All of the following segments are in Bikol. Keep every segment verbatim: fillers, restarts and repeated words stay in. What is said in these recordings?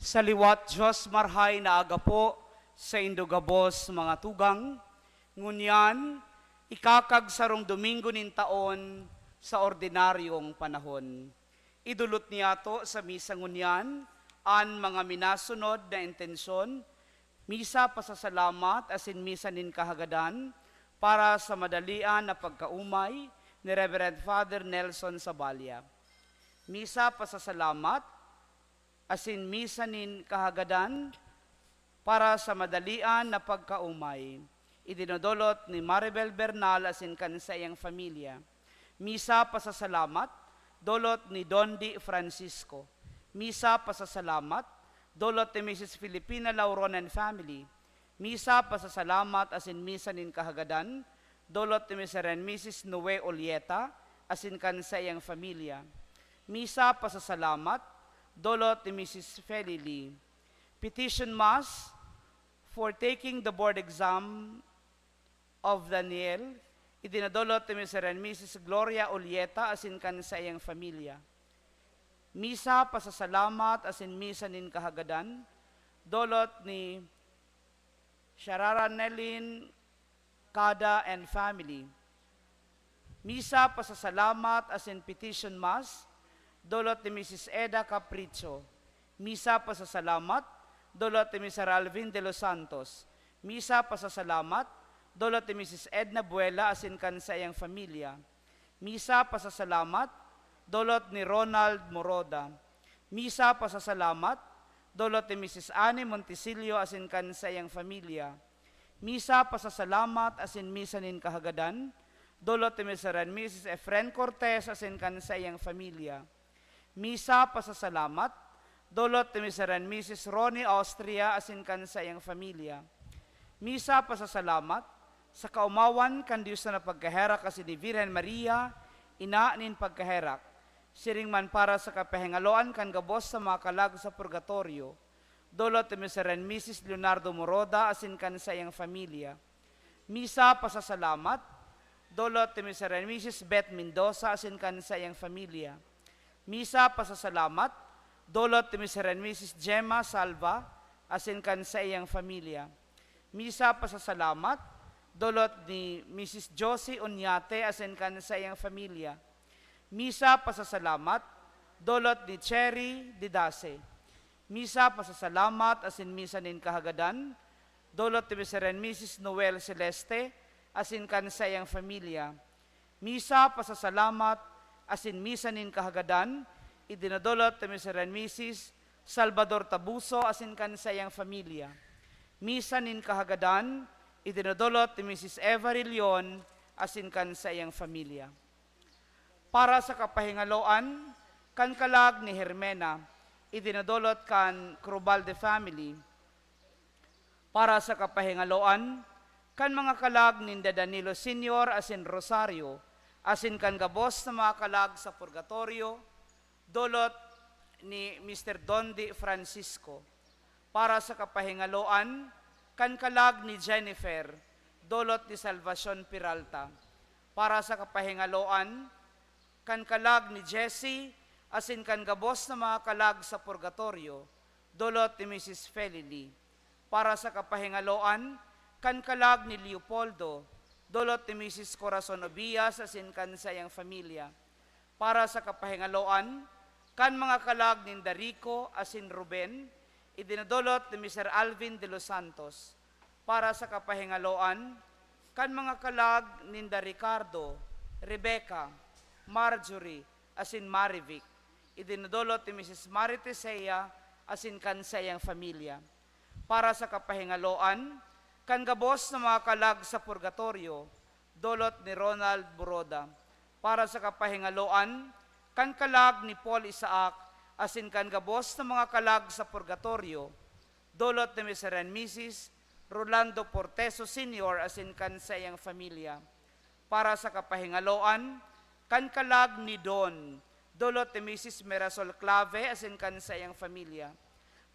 Sa liwat, Dios, marahay na aga po saindo gabos, mga tugang. Ngunyan, ikakagsarong Domingo nin taon sa ordinaryong panahon. Idolot niyato sa misa ngunyan an mga minasunod na intensyon: misa pasasalamat asin misa nin kahagadan para sa madalian na pagkaumay ni Reverend Father Nelson Sabalia. Misa pasasalamat asin misa nin kahagadan para sa madalian na pagkaumay, idinodolot ni Maribel Bernal asin kan saiyang familya. Misa pasasalamat dolot ni Dondi Francisco. Misa pasasalamat, dolot ni Misis Filipina Lauron and family. Misa pasasalamat asin misa nin kahagadan, dolot ni Mister and Misis Noe Olieta asin kan saiyang familya. Misa pasasalamat, dolot ni Misis Feli Lee. Petition Mass for taking the board exam of Daniel, idinodolot ni Mister and Misis Gloria Olieta asin kan saiyang familya. Misa pasasalamat asin misa nin kahagadan, dolot ni Sharara Nelin Kada and family. Misa pasasalamat asin petition mass, dolot ni Misis Eda Capricho. Misa pasasalamat, dolot ni Mister Alvin de los Santos. Misa pasasalamat, dolot ni Misis Edna Buela asin kan saiyang familya. Misa pasasalamat, dolot ni Ronald Moroda. Misa pasasalamat, dolot ni Misis Annie Montisillo asin kan saiyang familya. Misa pasasalamat asin misa nin kahagadan, dolot ni Mister and Misis Efren Cortez asin kan saiyang familya. Misa pasasalamat, dolot ni Mister and Misis Ronnie Austria asin kan saiyang familya. Misa pasasalamat sa kaomawan kan Dios na pagkaherak asin ni Virgen Maria, ina nin pagkaherak, siring man para sa kapahingaloan kan gabos na mga kalag sa purgatorio, dolot ni Mister and Misis Leonardo Moroda asin kan saiyang familya. Misa pasasalamat, dolot ni Mister and Misis Beth Mendoza asin kan saiyang familya. Misa pasasalamat, dolot ni Mister and Misis Gemma Salva asin kan saiyang familya. Misa pasasalamat, dolot ni Misis Josie Oñate asin kan saiyang familya. Misa pasasalamat, dolot ni Cherry Didase. Misa pasasalamat asin misa nin kahagadan, dolot ni Mister and Misis Noel Celeste asin kan saiyang familya. Misa pasasalamat asin misa nin kahagadan, idinodolot ni Mister and Misis Salvador Tabuso asin kan saiyang familya. Misa nin kahagadan, idinodolot ni Misis Eva Rillion asin kan saiyang familya. Para sa kapahingaloan kan kalag ni Hermena, idinodolot kan Crubalde family. Para sa kapahingaloan kan mga kalag ninda Danilo Senior asin Rosario, asin kan gabos na mga kalag sa purgatorio, dolot ni Mister Dondi Francisco. Para sa kapahingaloan kan kalag ni Jennifer, dolot ni Salvacion Peralta. Para sa kapahingaloan kan kalag ni Jessie asin kan gabos na mga kalag sa purgatorio, dolot ni Misis Feli Lee. Para sa kapahingaloan kan kalag ni Leopoldo, dolot ni Misis Corazon Obias asin kan saiyang familya. Para sa kapahingaloan kan mga kalag ninda Rico asin Ruben, idinodolot ni Mister Alvin de los Santos. Para sa kapahingaloan kan mga kalag ninda Ricardo, Rebecca, Marjorie, asin Marivic, idinodolot ni Misis Mari Tesea asin kan saiyang familya. Para sa kapahingaloan kan gabos na mga kalag sa purgatorio, dolot ni Ronald Buroda. Para sa kapahingaloan kan kalag ni Paul Isaac asin kan gabos na mga kalag sa purgatorio, dolot ni Mister and Misis Rolando Porteso Senior asin kan saiyang familya. Para sa kapahingaloan kan kalag ni Don, dolot ni Misis Mirasol Clave asin kan saiyang familya.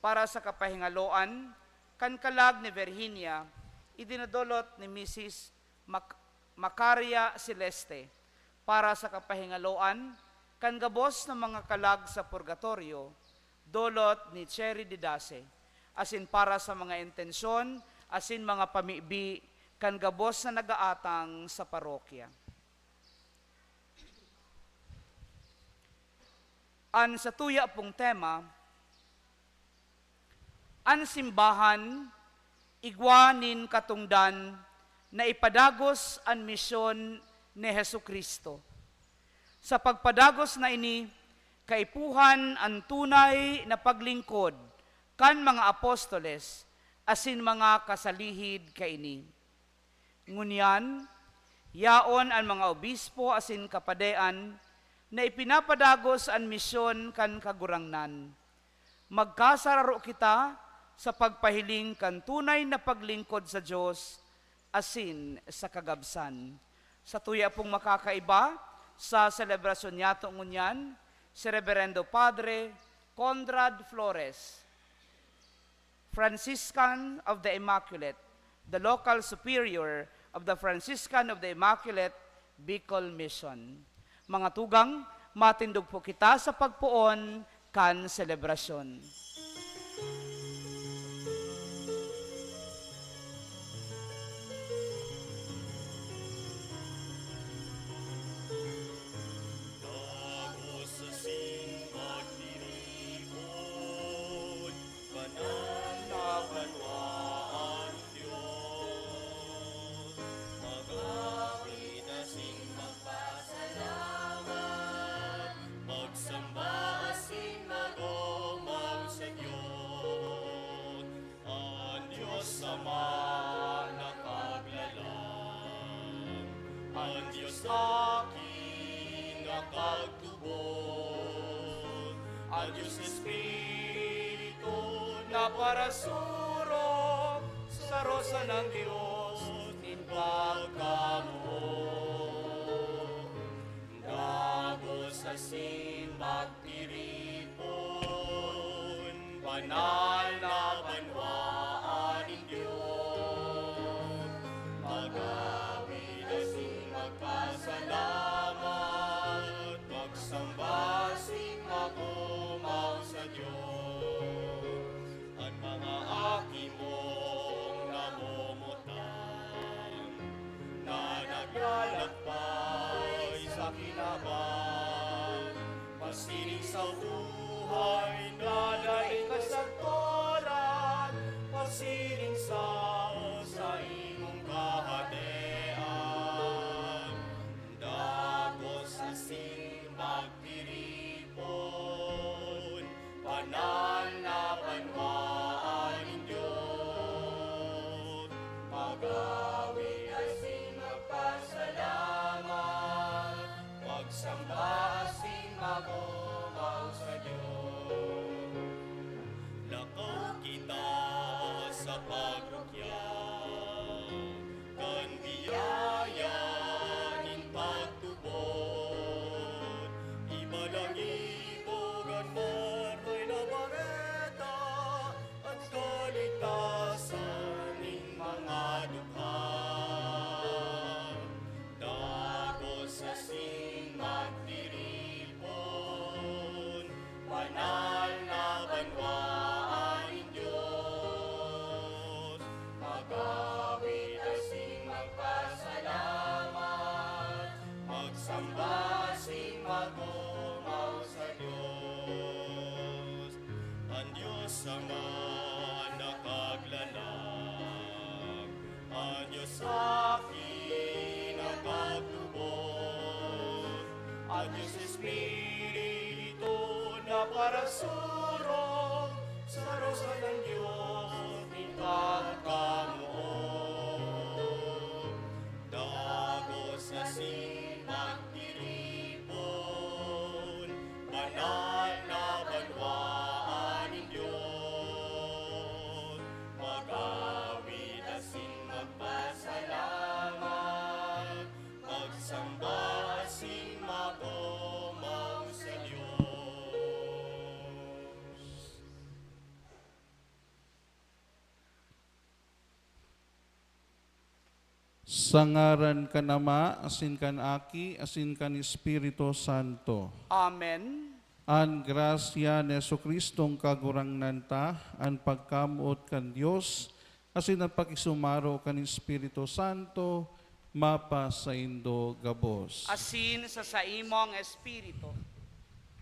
Para sa kapahingaloan kan kalag ni Virginia, idinodolot ni Misis Mac-, Macaria Celeste. Para sa kapahingaloan kan gabos na mga kalag sa purgatorio, dolot ni Cherry Didase, asin para sa mga intensyon asin mga pamibi kan gabos na nagaatang sa parokya. An satuya pong tema, an simbahan igwa nin katongdan na ipadagos an misyon ni Jesu-Cristo. Sa pagpadagos na ini, kaipuhan an tunay na paglingkod kan mga apostoles asin mga kasalihid kaini. Ngunyan, yaon an mga obispo asin kapadean na ipinapadagos an misyon kan Kagurangnan. Magkasararo kita sa pagpahiling kan tunay na paglingkod sa Dios asin sa kagabsan. Satuya pong makakaiba sa selebrasyon niyato ngunyan, si Reverendo Padre Conrad Flores, Franciscan of the Immaculate, the local superior of the Franciscan of the Immaculate Bicol Mission. Mga tugang, matindog po kita sa pagpoon kan selebrasyon. Dagos asin magtiripon, banal na banwaan nin Dios. Mag-awit asin magpasalamat, magsamba asin mag-omaw sa Dios. An Dios Ama na Kaglalang, an Dios Aki na Kagtubod, an Dios Espiritu na parasurog, saro sanang Dios nin pagkamoot. Dagos asin magtiripon, banal na banwaan nin Dios. Mag-awit asin magpasalamat, magsamba asin mag-omaw sa Dios. An mga aki mong namumutan, na naglalakbay sa kinaban, pasiring sa buhay na dai kasagkoran, pasiring sa saimong kahadean. Dagos asin magtiripon, banal na banwaan nin Dios. Mag-awit asin magpasalamat, magsamba asin mag-omaw sa Dios. Lakaw kita sa pagrukya kan biyaya nin pagtubod. Ibalangibog an Maray na Bareta at kaligtasan nin mga dukha. Dagos asin magtiripon, banal na banwaan nin Dios. Mag-awit asin magpasalamat, magsamba asin mag-omaw sa Dios. An Dios Ama na Kaglalang, an Dios Aki na Kagtubod, an Dios Espiritu na parasurog, saro sanang Dios nin pagkamoot. Dagos asin magtiripon, banal na banwaan nin Dios. Mag-awit asin magpasalamat, magsamba asin mag-omaw sa Dios. Sa ngaran kan Ama, asin kan Aki, asin kan Espiritu Santo. Amen. An grasya ni Jesu-Cristong Kagurangnan ta, an pagkamoot kan Dios, asin an pakisumaro kan Espiritu Santo, mapasaindo gabos. Asin sa saimong espiritu.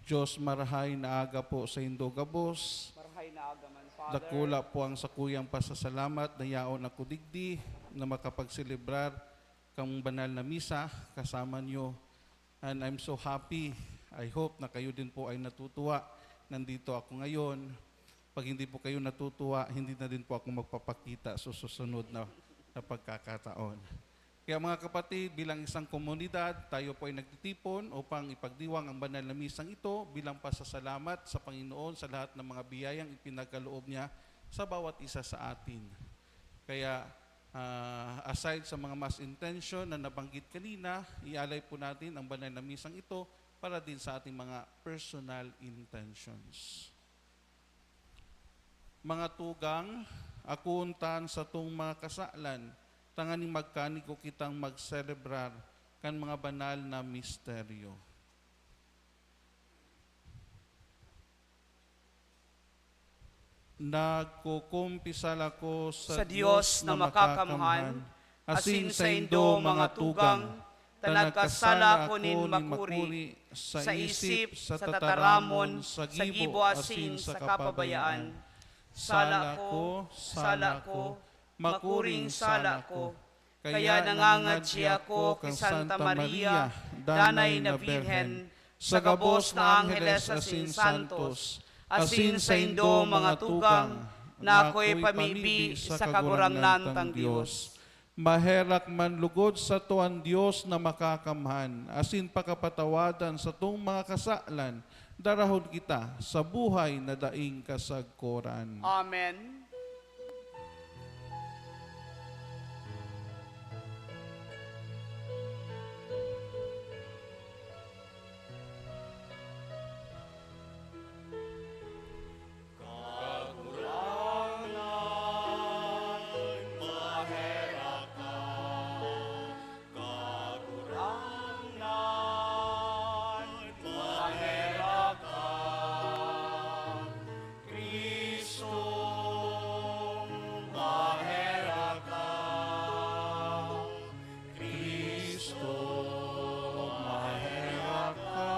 Dios, marahay na aga po saindo gabos. Marahay na aga man, Father. Dakula po ang sakuyang pasasalamat na yaon ako digdi na makapagselebrar kang banal na misa kasama niyo. And I'm so happy. I hope na kayo din po ay natutuwa. Nandito ako ngayon. Pag hindi po kayo natutuwa, hindi na din po ako magpapakita sa susunod na, na pagkakataon. Kaya, mga kapatid, bilang isang komunidad, tayo po ay nagtitipon upang ipagdiwang ang banal na misang ito bilang pasasalamat sa Panginoon sa lahat ng mga biyayang ipinagkaloob niya sa bawat isa sa atin. Kaya, ah, aside sa mga mass intention na nabanggit kanina, ialay po natin ang banal na misang ito para din sa ating mga personal intentions. Mga tugang, akoon ta an satong mga kasalan, tanganing magkanigo kitang magselebrar kan mga banal na misteryo. Nagkukumpisal ako sa Sa Dios Dios na na makakamhan, makakamhan, asin asin saindo, saindo, mga mga tugang, tugang, ta ta nagkasala nagkasala ako nin ako nin makuri makuri sa sa isip, isip, sa sa tataramon, tataramon, sa sa gibo, gibo asin asin sa sa kapabayaan. kapabayaan. Sala Sala ko, ko, sala sala ko, ko, makuring makuring sala sala ko. ko. Kaya nangangadyi ako ki Santa Maria, Danay na Birhen, sa gabos na angheles asin santos, asin saindo, mga tugang, na ako'y pamibi sa Kagurangnan tang Dios. Maherak man lugod sato an Dios na makakamhan, asin pakapatawadan satong mga kasalan, darahon kita sa buhay na daing kasagkoran. Amen. Kagurangnan, maherak ka. Kagurangnan, maherak ka. Cristo, maherak ka. Cristo, maherak ka.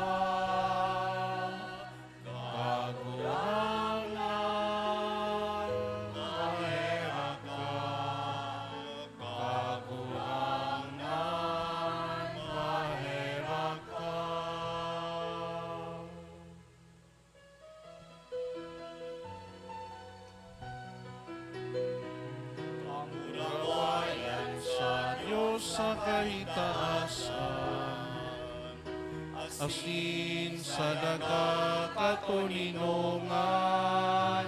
Kagurangnan, maherak ka. Kagurangnan, maherak ka. Kamurawayan sa Dios sa kaitaasan, asin sa daga katoninongan,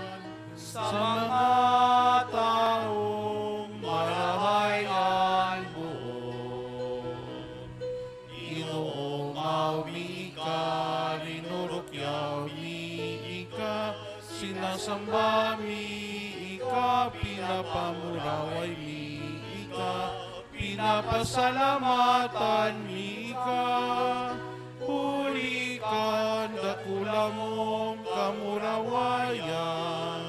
sa mga tawong marahay an boot. Inoomaw mi ika, rinurukyaw mi ika, sinasamba mi ika, pinapamuraway mi ika, pinapasalamatan mi ika, huli kan dakula mong kamurawayan.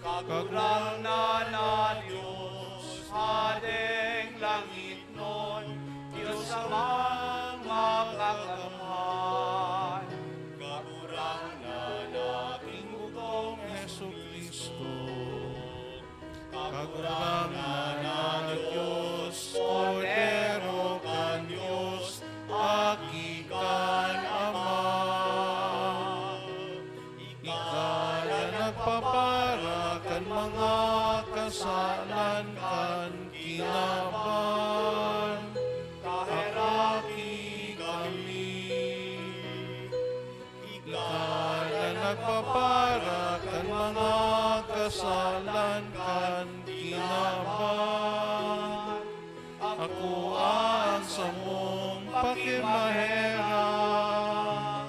Kagurangnan na Dios, Hadeng langitnon, Dios Amang makakamhan. Kagurangnan na Aking bugtong Jesu-Cristo. Kagurangnan na Dios, Kordero kan Dios, Aki kan Ama. Ika na nagpapara kan mga kasalan kan kinaban, kaheraki kami. Ika na nagpapara kan mga kasalan kan kinaban, akoa an samong pakimaherak.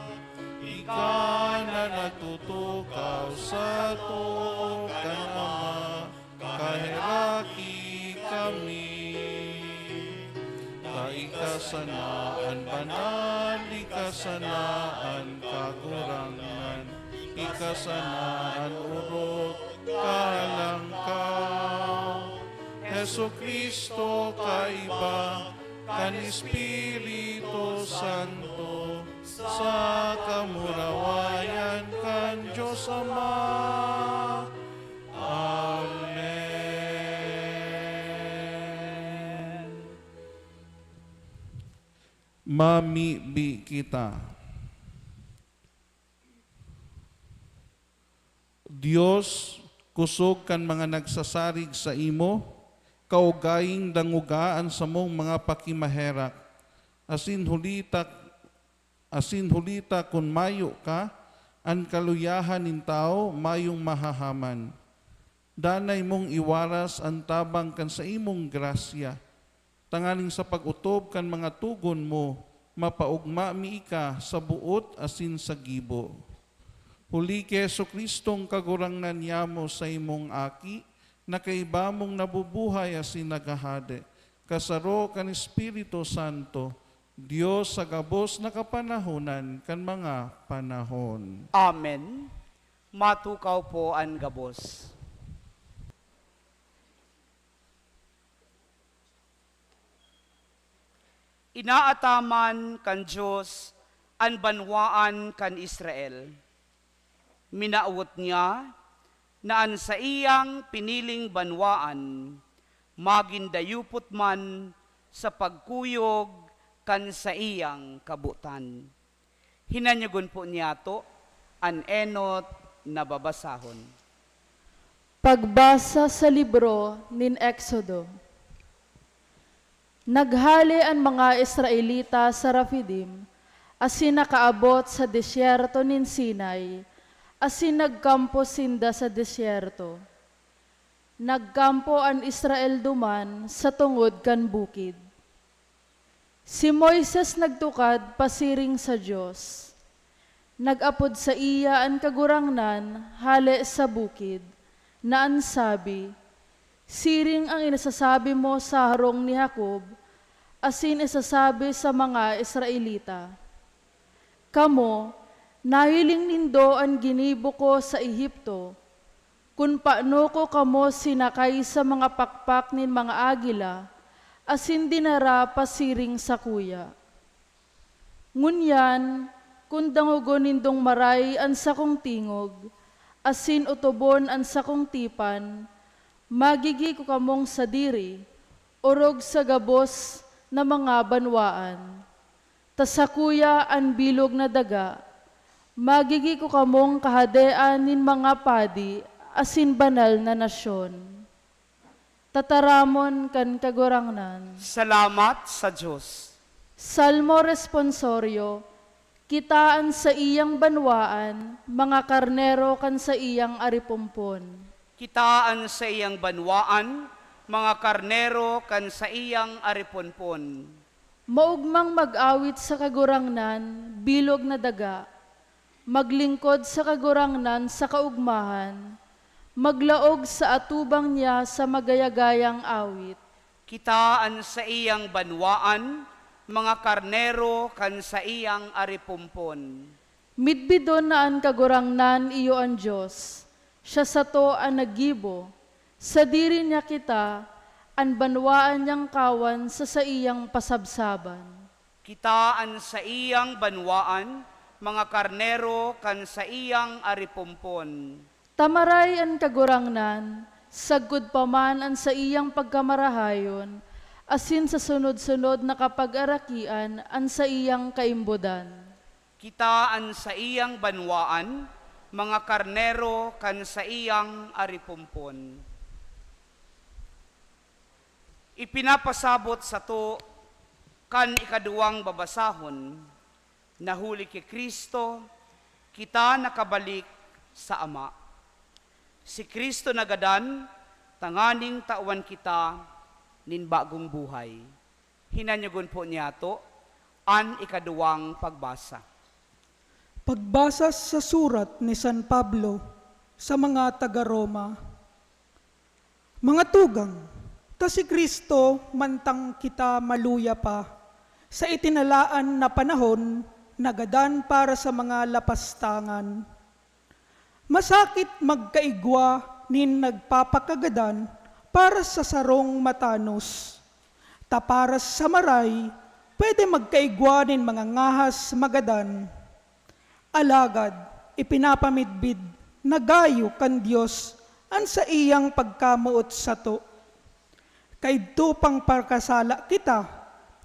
Ika na nagtutukaw sato kan Ama, kaheraki kami. Ta ika sana an banal, ika sana an kagurangnan, ika sana an orog, kahalangkaw. Jesu-Cristo, kaiba kan Espiritu Santo, sa kamurawayan kan Dios Ama. Amen. Mamibi kita. Dios, kusog kan mga nagsasarig saimo, Kaugayng dangoga an samong mga pakimaherak, asin huli ta, asin huli ta kun mayo ka, an kaluyahan nin tawo mayong mahahaman. Danay mong iwaras an tabang kan saimong grasya, tanganing sa pag-otob kan mga togon mo, mapaogma mi ika sa boot asin sa gibo. Huli ki Jesu-Cristong Kagurangnan niyamo, saimong Aki, na kaiba mong nabubuhay asin naghahade, kasaro kan Espiritu Santo, Dios sa gabos na kapanahonan kan mga panahon. Amen. Matukaw po an gabos. Inaataman kan Dios an banwaan kan Israel. Minawot niya na an saiyang piniling banwaan magin dayupot man sa pagkuyog kan saiyang kabotan. Hinanyogon po niyato an enot na babasahon. Pagbasa sa libro nin Exodo. Naghale an mga Israelita sa Rafidim asin nakaabot sa desyerto nin Sinai, asin nagkampo sinda sa desyerto. Nagkampo an Israel duman sa tungod kan bukid. Si Moises nagtukad pasiring sa Dios. Nag-apod saiya an Kagurangnan hale sa bukid, na an sabi, "Siring an inasasabi mo sa harong ni Jacob, asin isasabi sa mga Israelita, 'Kamo, nahiling nindo an ginibo ko sa Egipto, kun paano ko kamo sinakay sa mga pakpak nin mga agila asin dinara pasiring sakuya.' Ngunyan, kun dangogon nindong maray an sakong tingog, asin otobon an sakong tipan, magigi ko kamong sadiri, orog sa gabos na mga banwaan. Ta sakuya an bilog na daga, magigi ko kamong kahadean nin mga padi asin banal na nasyon. Tataramon kan Kagurangnan. Salamat sa Dios. Salmo Responsorio. Kita an saiyang banwaan, mga karnero kan saiyang aripompon. Kita an saiyang banwaan, mga karnero kan saiyang aripompon. Maogmang mag-awit sa Kagurangnan, bilog na daga. Maglingkod sa Kagurangnan sa kaogmahan, maglaog sa atubang niya sa magayagayang awit. Kita an saiyang banwaan, mga karnero kan saiyang aripompon. Midbidon na an Kagurangnan, iyo an Dios. Siya sato an naggibo. Sadiri niya kita, an banwaan niyang kawan sa saiyang pasabsaban. Kita an saiyang banwaan, mga karnero kan saiyang aripompon. Ta maray an Kagurangnan, sagkod pa man an saiyang pagkamarahayon, asin sa sunod-sunod na kapagarakian an saiyang kaimbodan. Kita an saiyang banwaan, mga karnero kan saiyang aripompon. Ipinapasabot sato kan ikaduwang babasahon na huli ki Cristo kita nakabalik sa Ama. Si Cristo nagadan tanganing tawan kita nin bagong buhay. Hinanyogon po niyato an ikaduwang pagbasa. Pagbasa sa surat ni San Pablo sa mga taga Roma. Mga tugang, ta si Cristo, mantang kita maluya pa, sa itinalaan na panahon, nagadan para sa mga lapastangan. Masakit magkaigwa nin nagpapakagadan para sa sarong matanos, ta para sa maray, pwede magkaigwa nin mga ngahas magadan. Alagad ipinapamidbid na gayo kan Dios an saiyang pagkamoot sato. Kaidto pang pakasala kita,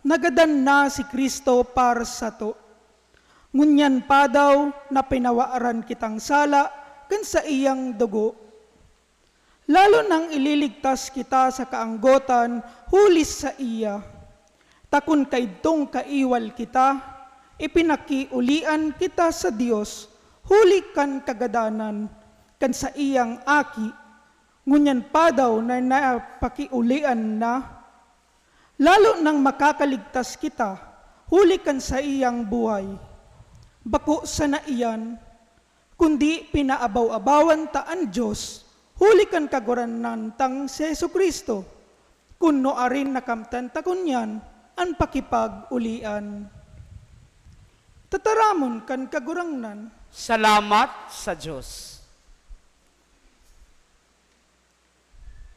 nagadan na si Cristo para sato. Ngunyan pa daw na pinawaran kitang sala kan saiyang dugo. Lalo nang ililigtas kita sa kaanggotan huli saiya. Ta kun kaidtong kaiwal kita, ipinakiulian kita sa Dios huli kan kagadanan kan saiyang Aki, ngunyan pa daw na napakiulian na. Lalo nang makakaligtas kita huli kan saiyang buhay. Bako sana iyan, kundi pinaabaw-abawan ta an Dios huli kan Kagurangnan tang si Jesu-Cristo, kun nuarin nakamtan ta ngunyan an pakipag-ulian. Tataramon kan Kagurangnan. Salamat sa Dios.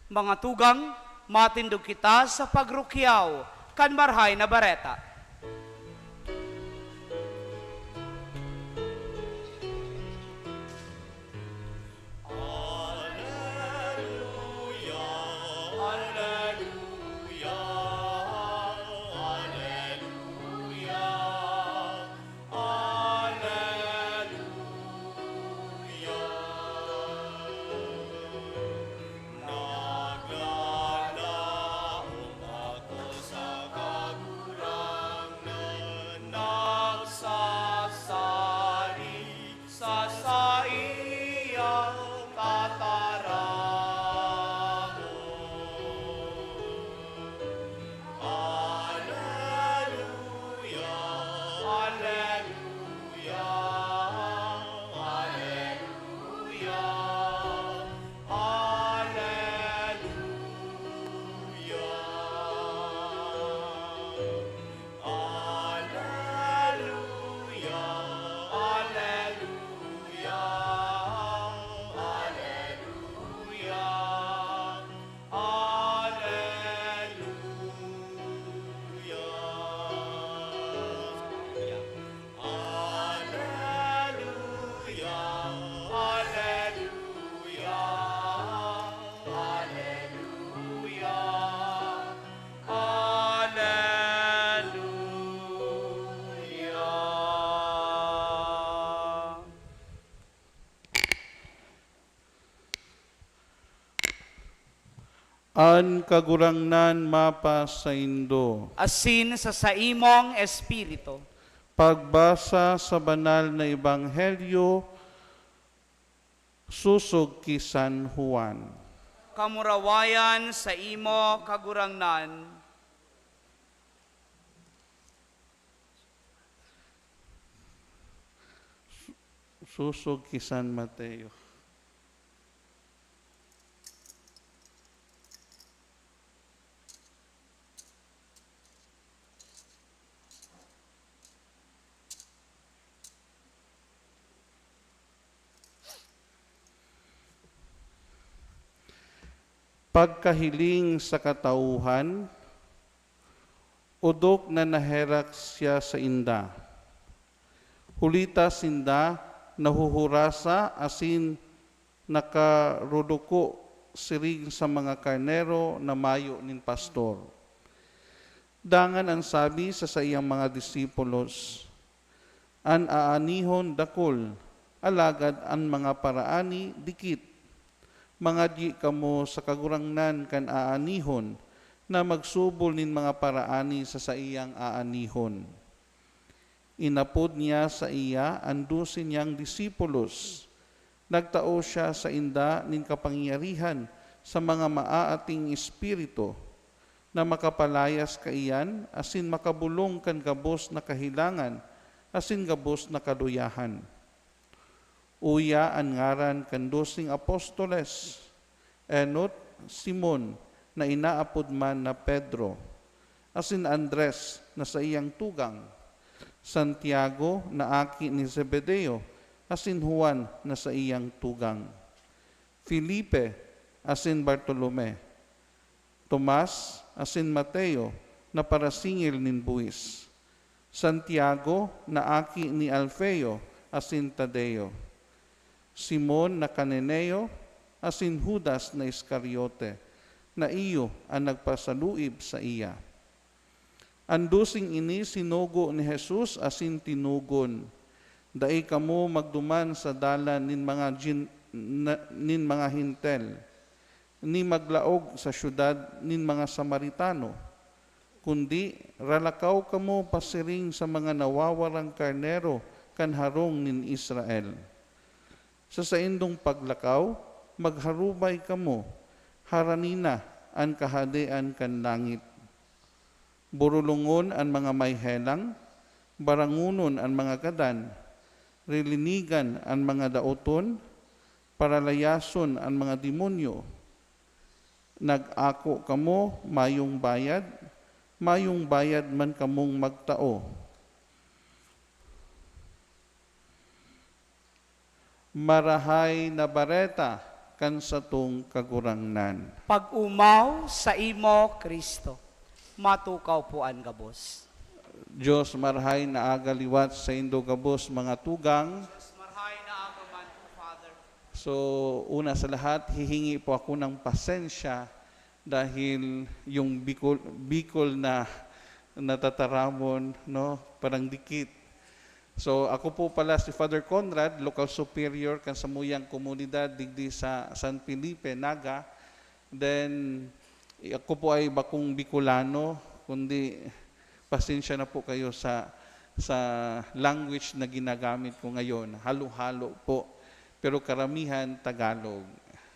Mga tugang, matindog kita sa pagrukyaw kan Marahay na Bareta. Aleluya, aleluya, aleluya. Aleluya. Naglalaom ako sa Kagurangnan, nagsasalig sa saiyang tataramon. Aleluya, aleluya, aleluya, aleluya. Aleluya, aleluya, aleluya. Aleluya. Aleluya, aleluya, aleluya, aleluya. An Kagurangnan mapasaindo. Asin sa saimong espiritu. Pagbasa sa Banal na Ebanghelyo sosog ki San Juan. Kamurawayan saimo, Kagurangnan. Sosog ki San Mateo. Pagkahiling sa katauhan, odok na naherak siya sainda. Huli ta sinda nahuhurasa asin nakaruduko siring sa mga karnero na mayo nin pastor. Dangan an sabi sa saiyang mga disipulos, "An aanihon dakul, alagad an mga paraani dikit. Mangadyi kamo sa Kagurangnan kan aanihon na magsubol nin mga paraani sa saiyang aanihon." Inapod niya saiya an dose niyang disipulos. Nagtao siya sainda nin kapangyarihan sa mga maating espiritu, na makapalayas kaiyan asin makabolong kan gabos na kahelangan asin gabos na kaluyahan. Uya an ngaran kan doseng apostoles, enot, Simon, na inaapod man na Pedro, asin Andres, na saiyang tugang, Santiago, na aki ni Zebedeo, asin Juan, na saiyang tugang, Felipe, asin Bartolome, Tomas asin Mateo na parasingil nin buhis, Santiago na aki ni Alfeo asin Tadeo, Simon na Cananeo, asin Judas na Iscariote, na iyo an nagpasaluib saiya. An doseng ini sinugo ni Jesus asin tinugon, "Dai kamo magduman sa dalan nin mga Gen-, na, nin mga Hentil. ni maglaog sa syudad nin mga Samaritano, kundi ralakaw kamo pasiring sa mga nawawarang karnero kan harong nin Israel. Sa saindong paglakaw, magharubay kamo, harani na an Kahadean kan langit. Borolongon an mga may helang, barangonon an mga gadan, rilinigan an mga daoton, paralayason an mga demonyo. Nag-ako kamo, mayong bayad, mayong bayad man kamong magtao. Marahay na Bareta kan satong Kagurangnan. Pag-omaw saimo, Cristo. Matukaw po an gabos. Dios, marahay na aga liwat saindo gabos, mga tugang. Dios, marahay na aga man po, Father. So, una sa lahat, hihingi po ako ng pasensya dahil yung Bicol, Bicol na natataramon, no, parang dikit. So, ako po pala si Father Conrad, local superior kan samuyang komunidad digdi sa San Felipe, Naga. Then, i-, ako po ay bakong Bicolano, kundi pasensya na po kayo sa, sa language na ginagamit ko ngayon. Halo-halo po. Pero karamihan, Tagalog.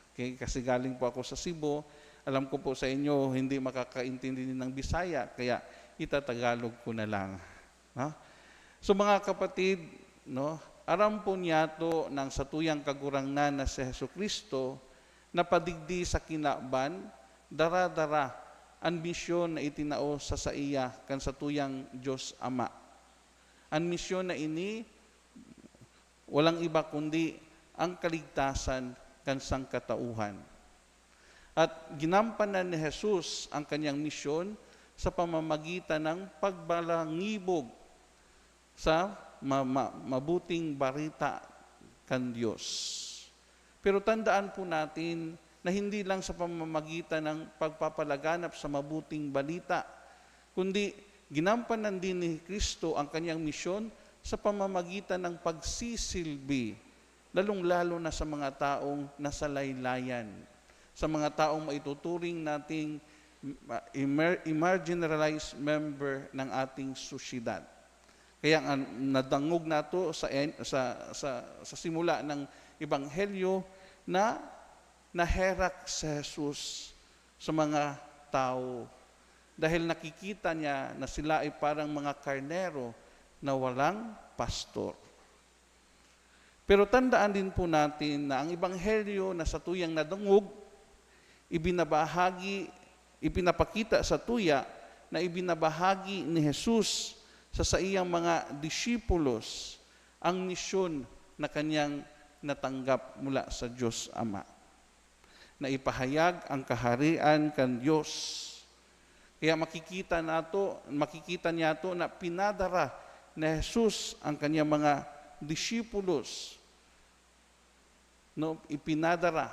Okay? Kasi galing po ako sa Cebu. Alam ko po sa inyo, hindi makakaintindi ng Bisaya, kaya itatagalog ko na lang. No? So, mga kapatid, no, aram po niyato na ang satuyang Kagurangnan na si Jesu-Cristo napadigdi sa kinaban, dara-dara an misyon na itinao sa saiya kan satuyang Dios Ama. An misyon na ini, walang iba kundi ang kaligtasan kan sangkatauhan. At ginampanan ni Jesus ang kanyang misyon sa pamamagitan ng pagbalangibog sa ma-, ma-, mabuting barita kan Dios. Pero tandaan po natin na hindi lang sa pamamagitan ng pagpapalaganap sa mabuting balita, kundi ginampanan din ni Cristo ang kanyang misyon sa pamamagitan ng pagsisilbi, lalong-lalo na sa mga taong nasa laylayan, sa mga taong maituturing nating ma-, emer-, marginalized member ng ating sosyedad. Kaya nga, nadangog nato sa en-, sa, sa, sa simula ng ebanghelyo na naherak si Jesus sa mga tawo dahil nakikita niya na sila ay parang mga karnero na walang pastor. Pero tandaan din po natin na ang ebanghelyo na satuyang nadangog, ibinabahagi, ipinapakita satuya na ibinabahagi ni Jesus sa saiyang mga disipulos ang misyon na kanyang natanggap mula sa Diyos Ama, na ipahayag ang kaharian kan Dios. Kaya makikita nato, makikita niyato na pinadara ni Jesus ang kanyang mga disipulos, no, ipinadara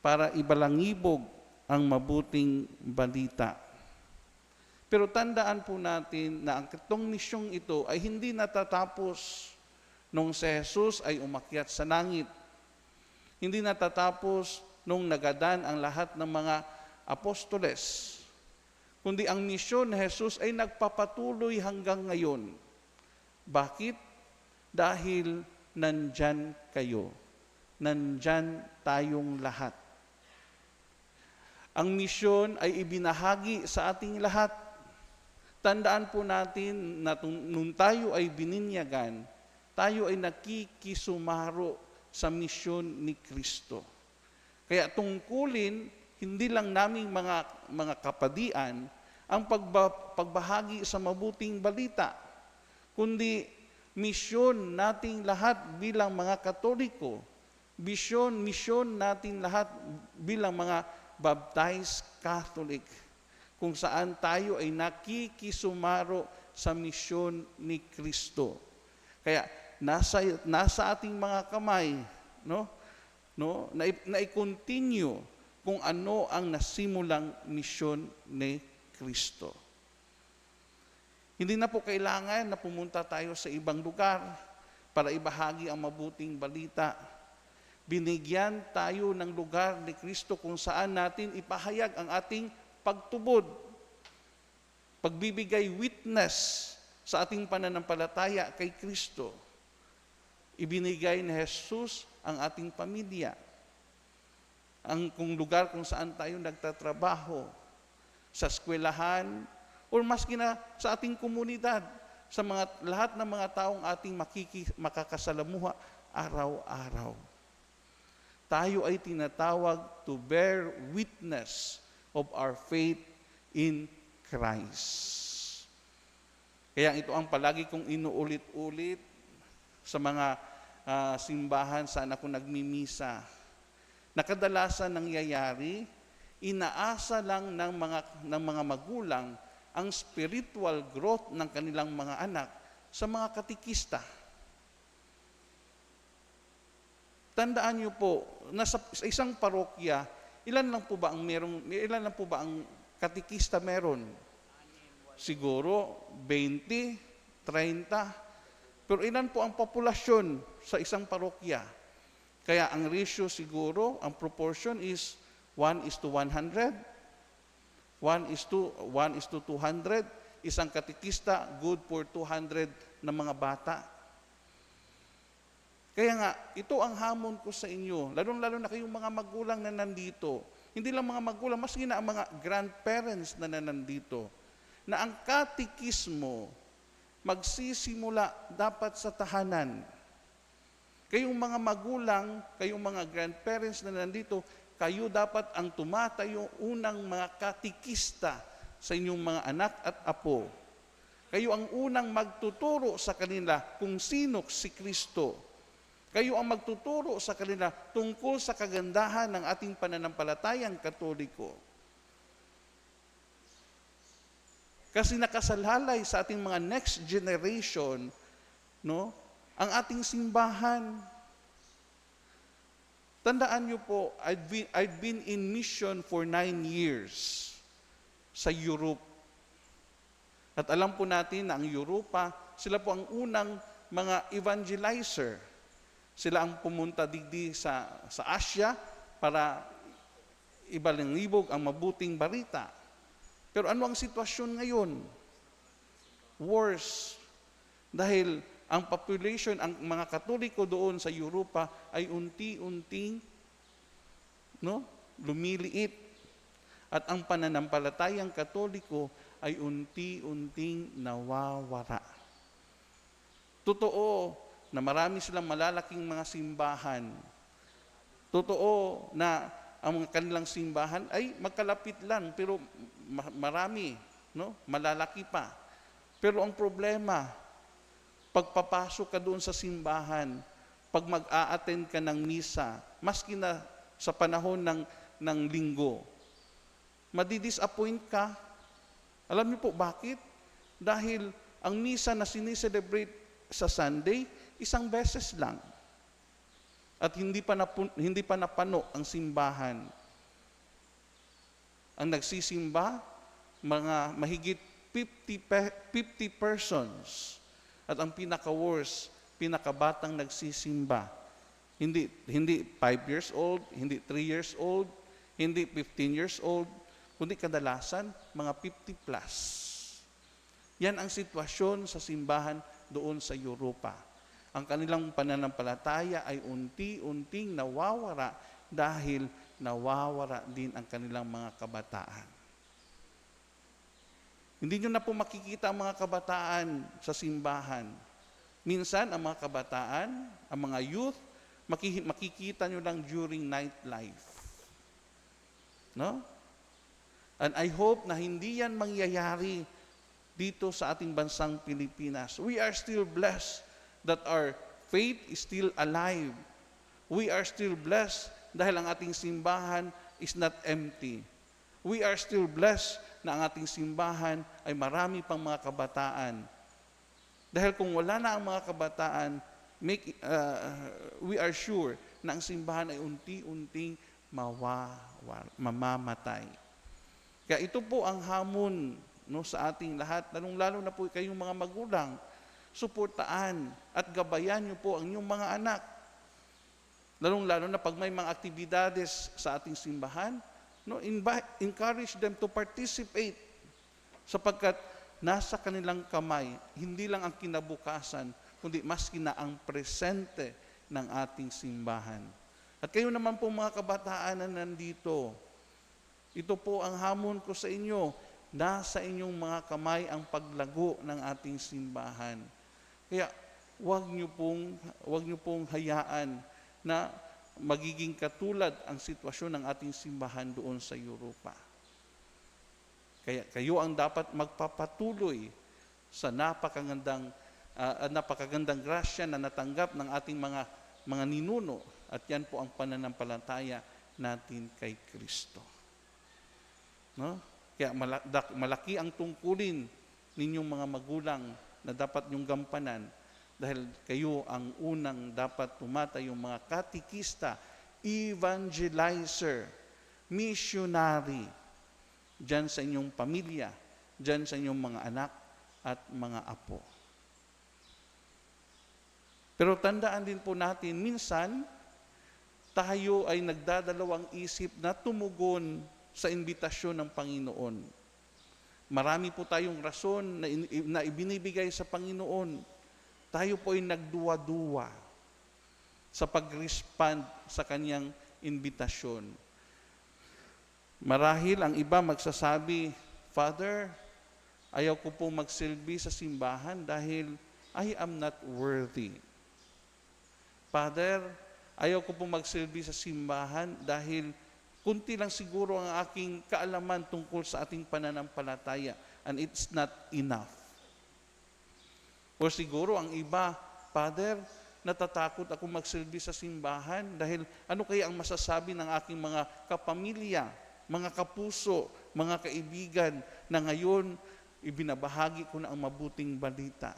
para ibalangibog ang mabuting balita. Pero tandaan po natin na ang katong misyong ito ay hindi natatapos nung si Jesus ay umakyat sa langit. Hindi natatapos nung nagadan ang lahat ng mga apostoles. Kundi ang misyon ni Jesus ay nagpapatuloy hanggang ngayon. Bakit? Dahil nandyan kayo. Nandyan tayong lahat. Ang misyon ay ibinahagi sa ating lahat. Tandaan po natin na tung-, nung tayo ay bininyagan, tayo ay nakikisumaro sa misyon ni Cristo. Kaya tungkulin, hindi lang naming mga, mga kapadian ang pagba-, pagbahagi sa mabuting balita, kundi misyon nating lahat bilang mga Katoliko, bisyon, misyon natin lahat bilang mga baptized Catholic, kung saan tayo ay nakikisumaro sa misyon ni Cristo. Kaya nasa, nasa ating mga kamay, no? No? Na, na i-continue kung ano ang nasimulang misyon ni Cristo. Hindi na po kailangan na pumunta tayo sa ibang lugar para ibahagi ang mabuting balita. Binigyan tayo ng lugar ni Kristo kung saan natin ipahayag ang ating pagtubod, pagbibigay witness sa ating pananampalataya kay Kristo. Ibinigay ni Jesus ang ating pamilya, ang kung lugar kung saan tayo nagtatrabaho, sa eskwelahan, or maski na sa ating komunidad, sa mga, lahat ng mga taong ating makiki-, makakasalamuha araw-araw. Tayo ay tinatawag to bear witness of our faith in Christ. Kaya ito ang palagi kong inuulit-ulit sa mga, ah, simbahan saan ako nagmimisa, na kadalasan nangyayari, inaasa lang ng mga, ng mga magulang ang spiritual growth ng kanilang mga anak sa mga katekista. Tandaan niyo po, nasa, sa isang parokya, ilan lang po ba ang merong, ilan lang po ba ang katekista meron? Siguro, twenty, treinta. Pero ilan po ang populasyon sa isang parokya? Kaya ang ratio siguro, ang proportion is one is to one hundred, one is to, one is to two hundred. Isang katekista, good for two hundred na mga bata. Kaya nga, ito ang hamon ko sa inyo, lalong-lalo na kayong mga magulang na nandito. Hindi lang mga magulang, maski na ang mga grandparents na, na nandito, na ang katekismo magsisimula dapat sa tahanan. Kayong mga magulang, kayong mga grandparents na nandito, kayo dapat ang tumatayo unang mga katekista sa inyong mga anak at apo. Kayo ang unang magtuturo sa kanila kung sino si Kristo. Kayo ang magtuturo sa kanila tungkol sa kagandahan ng ating pananampalatayang Katoliko. Kasi nakasalalay sa ating mga next generation, no, ang ating simbahan. Tandaan niyo po, I've been, I've been in mission for nine years sa Europe. At alam po natin na ang Europa, sila po ang unang mga evangelizer. Sila ang pumunta digdi sa, sa Asia para ibalangibog ang mabuting balita. Pero ano ang sitwasyon ngayon? Worse. Dahil ang population, ang mga Katoliko doon sa Europa ay unti-unting, no, lumiliit. At ang pananampalatayang Katoliko ay unti-unting nawawara. Totoo na marami silang malalaking mga simbahan. Totoo na ang mga kanilang simbahan ay magkalapit lang, pero ma-, marami, no? Malalaki pa. Pero ang problema, pagpapasok ka doon sa simbahan, pag mag-a-attend ka ng misa, maski na sa panahon ng, ng linggo, madi-disappoint ka. Alam niyo po bakit? Dahil ang misa na sineselebrate sa Sunday, isang beses lang. At hindi pa napun-, hindi pa napano ang simbahan. Ang nagsisimba, mga mahigit fifty pe-, fifty persons. At ang pinaka-worst, pinakabatang nagsisimba. Hindi, hindi five years old, hindi three years old, hindi fifteen years old, kundi kadalasan, mga fifty plus. Yan ang sitwasyon sa simbahan doon sa Europa. Ang kanilang pananampalataya ay unti-unting nawawara dahil nawawara din ang kanilang mga kabataan. Hindi nyo na po makikita ang mga kabataan sa simbahan. Minsan, ang mga kabataan, ang mga youth, maki-, makikita nyo lang during nightlife. No? And I hope na hindi yan mangyayari dito sa ating bansang Pilipinas. We are still blessed that our faith is still alive. We are still blessed dahil ang ating simbahan is not empty. We are still blessed na ang ating simbahan ay marami pang mga kabataan. Dahil kung wala na ang mga kabataan, make, ah, we are sure na ang simbahan ay unti-unting mawawar-, mamamatay. Kaya ito po ang hamon, no, sa ating lahat, lalong-lalo na po kayong mga magulang. Suportaan at gabayan niyo po ang inyong mga anak. Lalong-lalo na pag may mga aktibidades sa ating simbahan, no, invi-, encourage them to participate, sapagkat nasa kanilang kamay, hindi lang ang kinabukasan, kundi maski na ang presente ng ating simbahan. At kayo naman po, mga kabataan na nandito, ito po ang hamon ko sa inyo, nasa inyong mga kamay ang paglago ng ating simbahan. Kaya, wag niyo pong, wag niyo pong hayaan na magiging katulad ang sitwasyon ng ating simbahan doon sa Europa. Kaya kayo ang dapat magpapatuloy sa napakagandang, ah, napakagandang grasya na natanggap ng ating mga, mga ninuno, at yan po ang pananampalataya natin kay Kristo. No? Kaya mala-, dak-, malaki ang tungkulin ninyong mga magulang na dapat niyong gampanan, dahil kayo ang unang dapat tumatayong mga katekista, evangelizer, missionary, diyan sa inyong pamilya, diyan sa inyong mga anak at mga apo. Pero tandaan din po natin, minsan, tayo ay nagdadalawang isip na tumugon sa imbitasyon ng Panginoon. Marami po tayong rason na in-, na ibinibigay sa Panginoon. Tayo po ay nagduwa-duwa sa pag-respond sa kanyang imbitasyon. Marahil ang iba magsasabi, "Father, ayaw ko pong magsilbi sa simbahan dahil I am not worthy." "Father, ayaw ko pong magsilbi sa simbahan dahil kunti lang siguro ang aking kaalaman tungkol sa ating pananampalataya, and it's not enough." Or siguro ang iba, "Father, natatakot ako magsilbi sa simbahan dahil ano kaya ang masasabi ng aking mga kapamilya, mga kapuso, mga kaibigan na ngayon ibinabahagi ko na ang mabuting balita."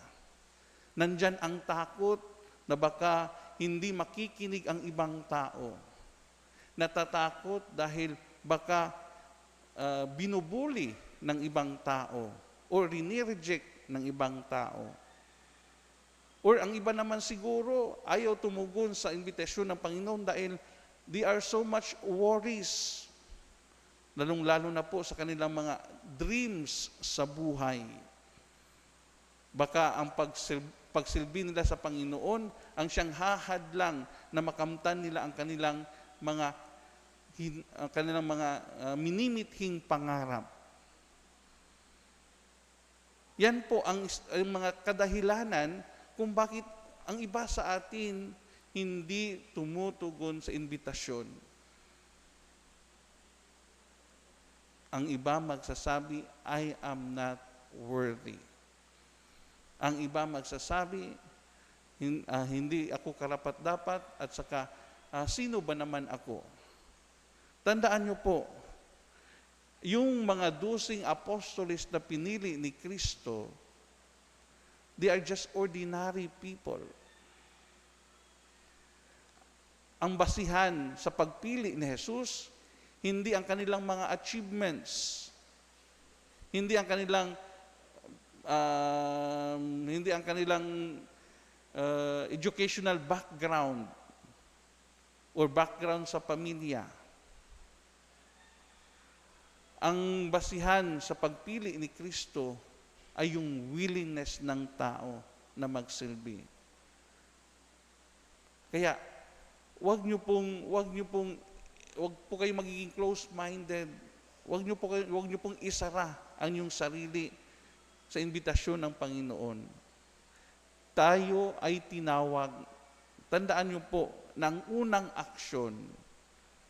Nandiyan ang takot na baka hindi makikinig ang ibang tao. Natatakot dahil baka, ah, binubuli ng ibang tao o rine-reject ng ibang tao. Or ang iba naman siguro, ayaw tumugon sa imbitasyon ng Panginoon dahil they are so much worries, lalong-lalo na po sa kanilang mga dreams sa buhay. Baka ang pagsil-, pagsilbi nila sa Panginoon ang siyang hahadlang na makamtan nila ang kanilang mga hin-, ang kanilang mga, ah, minimithing pangarap. Yan po ang is-, ang mga kadahilanan kung bakit ang iba sa atin hindi tumutugon sa imbitasyon. Ang iba magsasabi, "I am not worthy." Ang iba magsasabi, "Hin-, ah, hindi ako karapat-dapat," at saka, "Ah, sino ba naman ako?" Tandaan niyo po, yung mga doseng apostoles na pinili ni Cristo, they are just ordinary people. Ang basihan sa pagpili ni Jesus, hindi ang kanilang mga achievements, hindi ang kanilang, um, hindi ang kanilang, uh, educational background or background sa pamilya. Ang basihan sa pagpili ni Cristo ay yung willingness ng tao na magsilbi. Kaya, wag niyo pong, wag niyo pong, wag po kayo magiging close-minded. Wag niyo po kayo, wag niyo pong isara ang inyong sarili sa imbitasyon ng Panginoon. Tayo ay tinawag. Tandaan niyo po na ang unang aksyon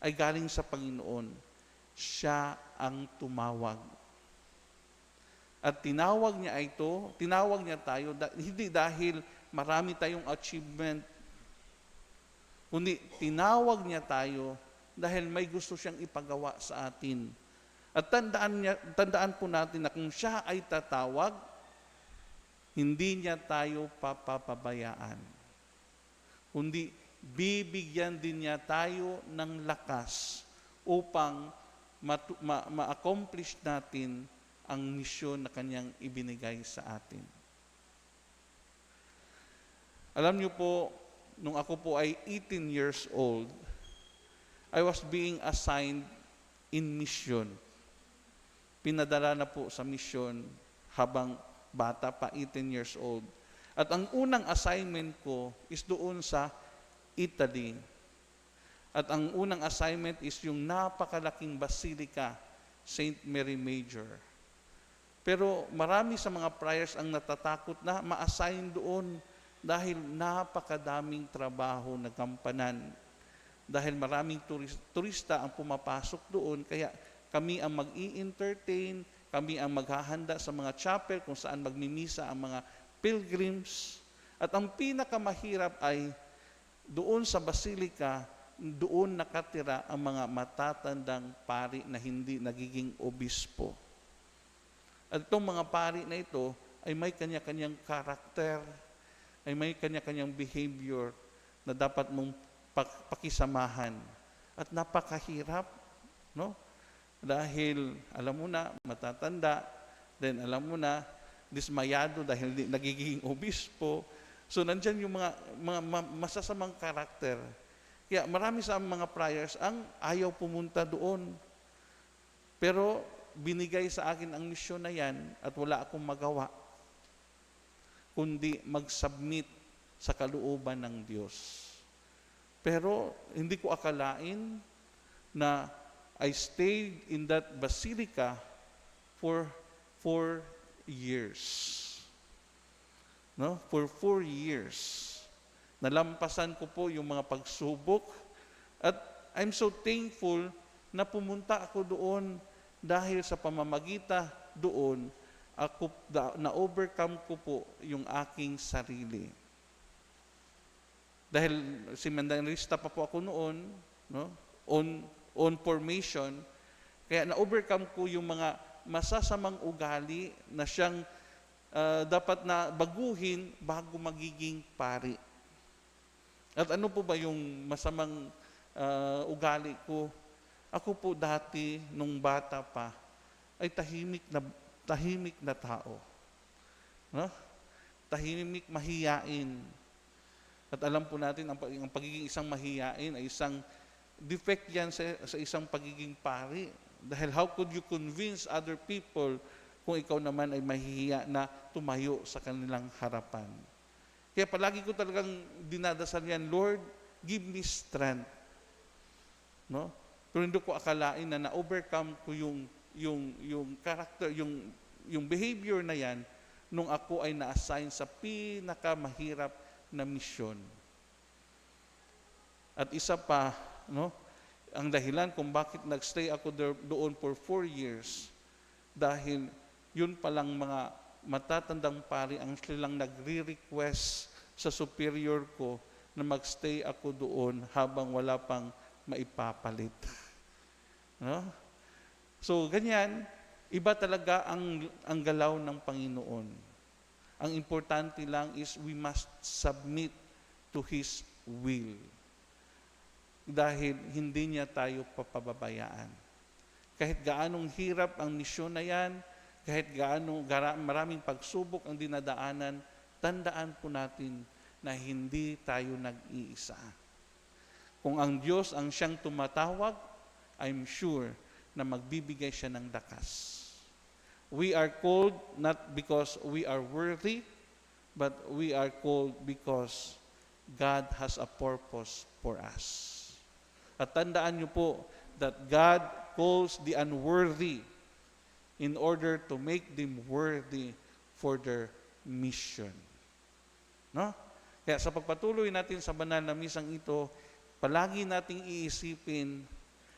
ay galing sa Panginoon. Siya ang tumawag. At tinawag niya ito, tinawag niya tayo, da-, hindi dahil marami tayong achievement, kundi tinawag niya tayo dahil may gusto siyang ipagawa sa atin. At tandaan niya, tandaan po natin na kung siya ay tatawag, hindi niya tayo papapabayaan, kundi bibigyan din niya tayo ng lakas upang matu-, ma-, ma-accomplish natin ang misyon na kanyang ibinigay sa atin. Alam niyo po, Nung ako po ay eighteen years old, I was being assigned in mission. Pinadala na po sa mission habang bata pa, eighteen years old. At ang unang assignment ko is doon sa Italy. At ang unang assignment is yung napakalaking basilica, Saint Mary Major. Pero marami sa mga friars ang natatakot na ma-assign doon dahil napakadaming trabaho na gampanan. Dahil maraming turis-, turista ang pumapasok doon, kaya kami ang mag-i-entertain, kami ang maghahanda sa mga chapel kung saan magmimisa ang mga pilgrims. At ang pinakamahirap ay doon sa basilica, doon nakatira ang mga matatandang pari na hindi nagiging obispo. At itong mga pari na ito ay may kanya-kanyang karakter, ay may kanya-kanyang behavior na dapat mong pak-, pakisamahan. At napakahirap, no? Dahil, alam mo na, matatanda, then alam mo na, dismayado dahil di nagiging obispo. So, nandyan yung mga, mga ma-, masasamang karakter. Kaya marami sa mga friars ang ayaw pumunta doon. Pero binigay sa akin ang misyon na yan at wala akong magawa kundi mag-submit sa kalooban ng Diyos. Pero hindi ko akalain na I stayed in that basilica for four years. No? For four years. Nalampasan ko po yung mga pagsubok. At I'm so thankful na pumunta ako doon dahil sa pamamagitan doon, ako, da-, na-overcome ko po yung aking sarili. Dahil seminarista pa po ako noon, no? On, on formation, kaya na-overcome ko yung mga masasamang ugali na siyang, ah, dapat na baguhin bago magiging pari. At ano po ba yung masamang, ah, ugali ko? Ako po dati, nung bata pa, ay tahimik na, tahimik na tao. No? Tahimik, mahiyain. At alam po natin, ang pag-, ang pagiging isang mahiyain ay isang defect yan sa, sa isang pagiging pari. Dahil how could you convince other people kung ikaw naman ay mahihiya na tumayo sa kanilang harapan? Kaya palagi ko talagang dinadasal yan, "Lord, give me strength." No? Pero hindi ko akalain na na-overcome ko yung, yung, yung character, yung, yung behavior na yan nung ako ay na-assign sa pinakamahirap na misyon. At isa pa, no, ang dahilan kung bakit nag-stay ako there, doon for four years, dahil yun palang mga matatandang pari ang silang nagre-request sa superior ko na mag-stay ako doon habang wala pang maipapalit. No? So, ganyan, iba talaga ang, ang galaw ng Panginoon. Ang importante lang is we must submit to His will. Dahil hindi niya tayo papababayaan. Kahit gaanong hirap ang misyon na yan, kahit gaano gara-, maraming pagsubok ang dinadaanan, tandaan po natin na hindi tayo nag-iisa. Kung ang Diyos ang siyang tumatawag, I'm sure na magbibigay siya ng lakas. We are called not because we are worthy, but we are called because God has a purpose for us. At tandaan niyo po that God calls the unworthy in order to make them worthy for their mission. No? Kaya sa pagpatuloy natin sa banal na misang ito, palagi nating iisipin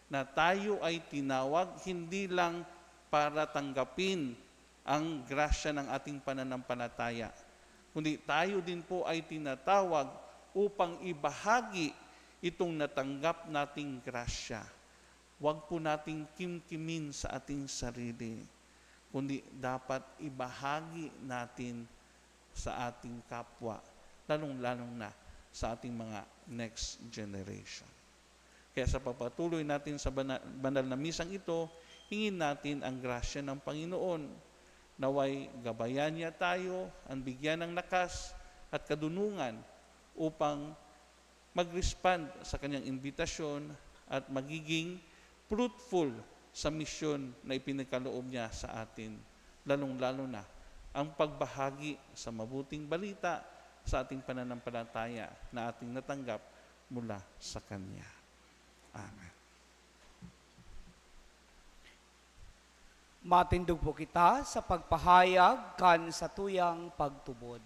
na tayo ay tinawag hindi lang para tanggapin ang grasya ng ating pananampalataya, kundi tayo din po ay tinatawag upang ibahagi itong natanggap nating grasya. Huwag po nating kimkimin sa ating sarili, kundi dapat ibahagi natin sa ating kapwa, lalong-lalong na sa ating mga next generation. Kaya sa pagpatuloy natin sa bana-, banal na misang ito, hingin natin ang grasya ng Panginoon. Naway gabayan niya tayo, ang bigyan ng lakas at kadunungan upang mag-respond sa kanyang imbitasyon at magiging fruitful sa misyon na ipinagkaloob niya sa atin, lalong-lalo na ang pagbahagi sa mabuting balita sa ating pananampalataya na ating natanggap mula sa Kanya. Amen. Matindog po kita sa pagpahayag kan satuyang pagtubod.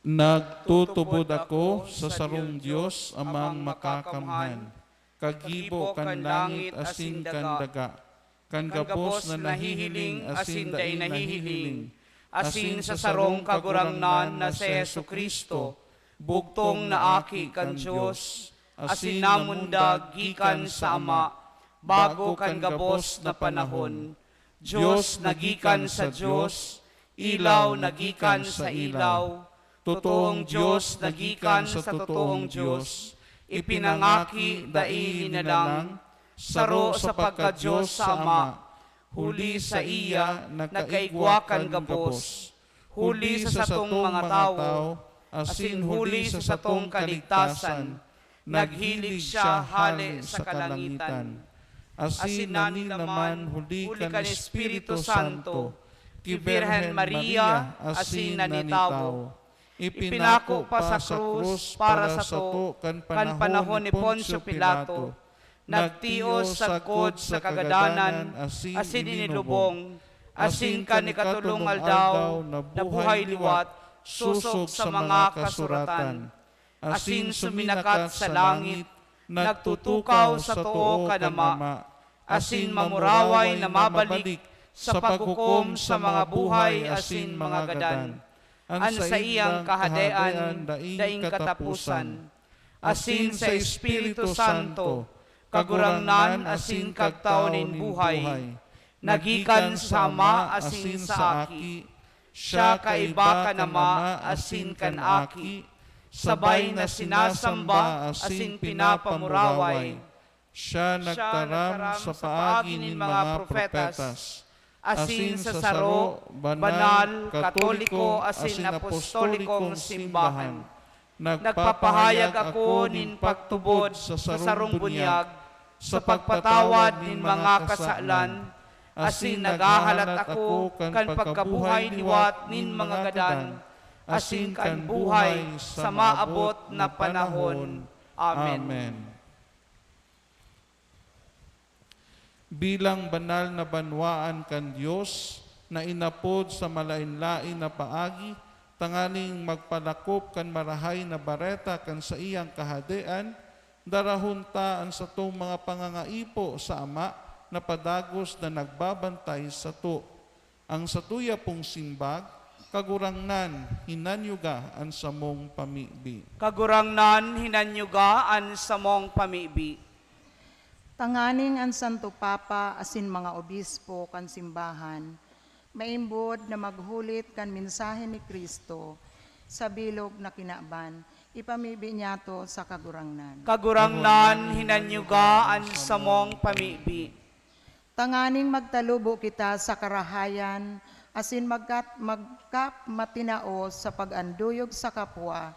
Nagtutubod ako sa sarong Dios, Amang Makakamhan, kagibo kan langit asin kan daga, kan gabos na nahihiling asin dai nahihiling, asin sa sarong Kagurangnan na si Jesu-Cristo, bugtong na Aki kan Dios, asin namundag gikan sa Ama, bago kan gabos na panahon. Dios na gikan sa Dios, ilaw na gikan sa ilaw, totoong Dios na gikan sa totoong Dios, ipinangaki dai linalang, saro sa pagka-Dios sa Ama, huli saiya nagkaigwa kan gabos, huli sa satong mga tawo, asin huli sa satong kaligtasan, naghilig siya hale sa kalangitan. Asin nanilaman huli kan Espiritu Santo, ki Birhen Maria asin nanitawo. Ipinako pa sa krus para sato kan panahon ni Poncio Pilato. Nagtios sagkod sa kagadanan asin inilubong, asin kan ikatolong aldaw nabuhay liwat sosog sa mga kasuratan. Asin suminakat sa langit, nagtutukaw sa too kan Ama, asin mamuraway na mabalik sa paghukom sa mga buhay asin mga gadan. An saiyang kahadean daing kataposan. Asin sa Espiritu Santo, Kagurangnan asin Kagtao nin buhay, na gikan sa Ama asin sa Aki. Siya kaiba kan Ama asin kan Aki, sabay na sinasamba asin pinapamuraway. Siya nagtaram sa paagi nin mga propetas, asin sa saro, banal, katoliko, asin apostolikong simbahan. Nagpapahayag ako nin pagtubod sa sarong bunyag, sa pagpatawad nin mga kasalan, asin naghahalat ako kan pagkabuhay liwat nin mga gadan, asin kan buhay sa maabot na panahon. Amen. Amen. Bilang banal na banwaan kan Dios na inapod sa malaen-laen na paagi, tanganing magpalakop kan Marahay na Bareta kan saiyang Kahadean, darahon ta an satong mga pangangaipo sa Ama na padagos na nagbabantay sato. Ang satuya pong simbag, Kagurangnan, hinanyuga an samong pamibi. Kagurangnan, hinanyuga an samong pamibi. Tanganing an Santo Papa asin mga obispo kan simbahan maimbod na maghulit kan mensahe ni Cristo sa bilog na kinaban, ipamibi niyato sa Kagurangnan. Kagurangnan, hinanyuga an samong pamibi. Tanganing magtalubo kita sa karahayan asin magkat-, magkapmatinao sa pag-anduyog sa kapwa,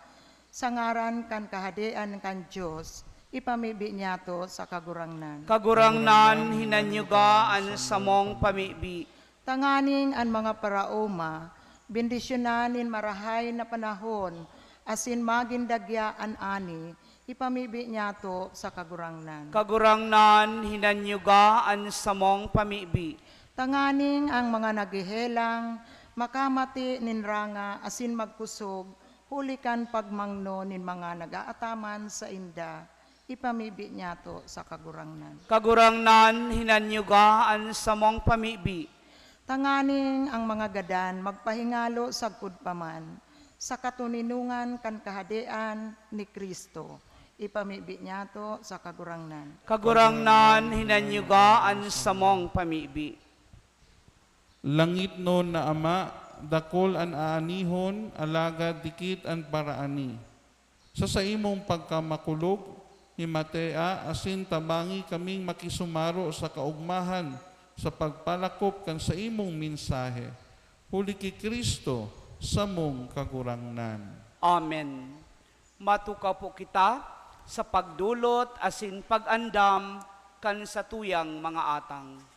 sa ngaran kan Kahadean kan Dios, ipamibi niyato sa Kagurangnan. Kagurangnan, hinanyuga an samong pamibi. Tanganing an mga paraoma, bendisyonan nin marahay na panahon, asin magin dagya an ani, ipamibi niyato sa Kagurangnan. Kagurangnan, hinanyuga an samong pamibi. Tanganing ang mga naghehelang makamati nin ranga asin magkusog huli kan pagmangno nin mga nag-aataman sainda, ipamibi niyato sa Kagurangnan. Kagurangnan, hinanyuga an samong pamibi. Tanganing ang mga gadan magpahingalo sagkod pa man sa katoninongan kan Kahadean ni Cristo, ipamibi niyato sa Kagurangnan. Kagurangnan, hinanyuga an samong pamibi. Langitnon na Ama, dakul an aanihon, alagad dikit an paraani. Sa saimong pagkamakulog, himatea asin tabangi kaming makisumaro sa kaogmahan sa pagpalakop kan saimong mensahe. Huli ki Cristo, samong Kagurangnan. Amen. Matukaw po kita sa pagdolot asin pag-andam kan satuyang mga atang.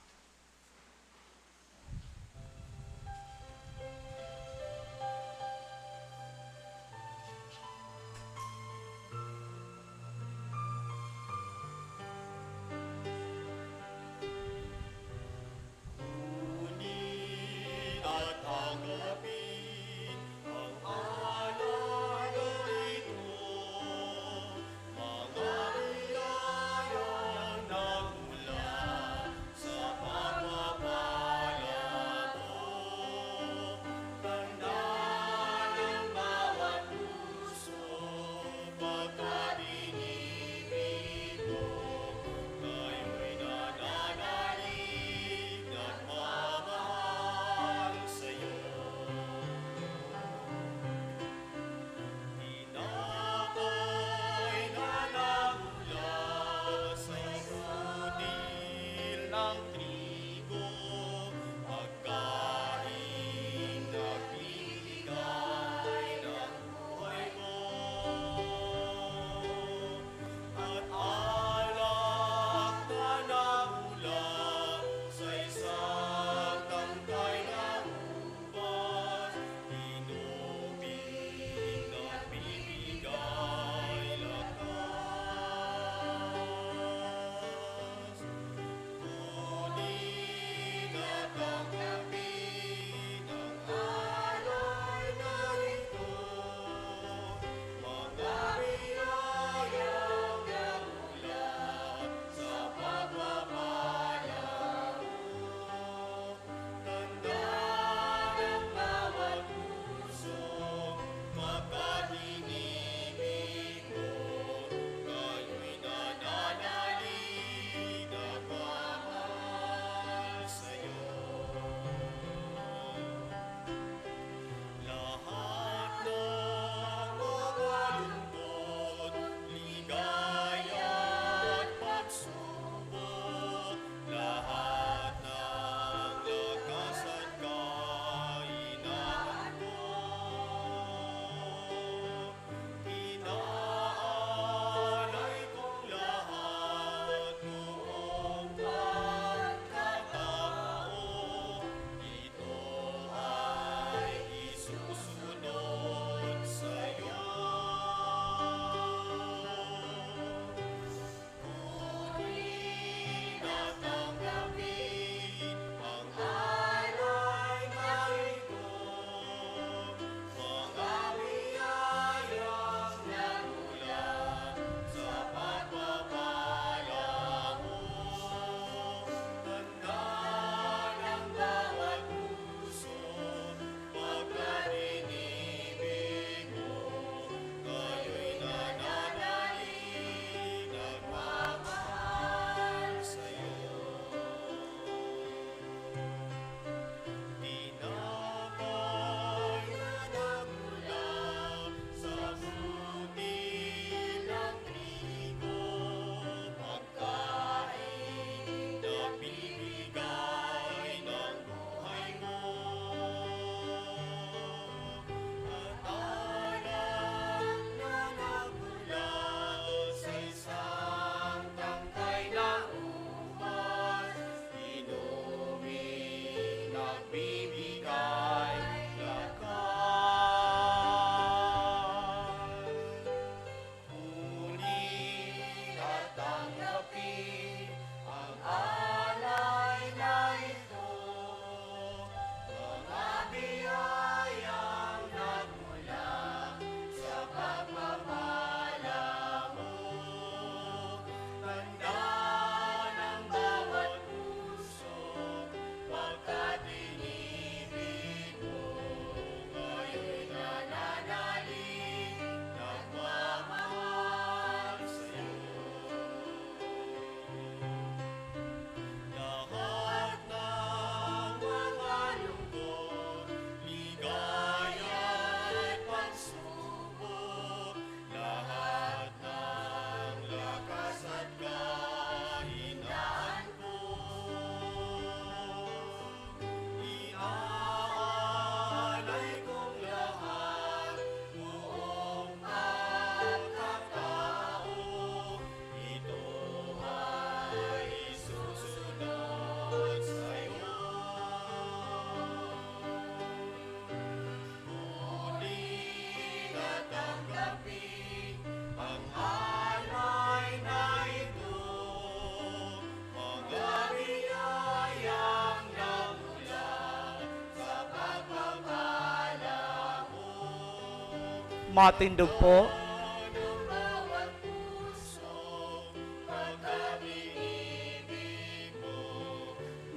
Matindog po.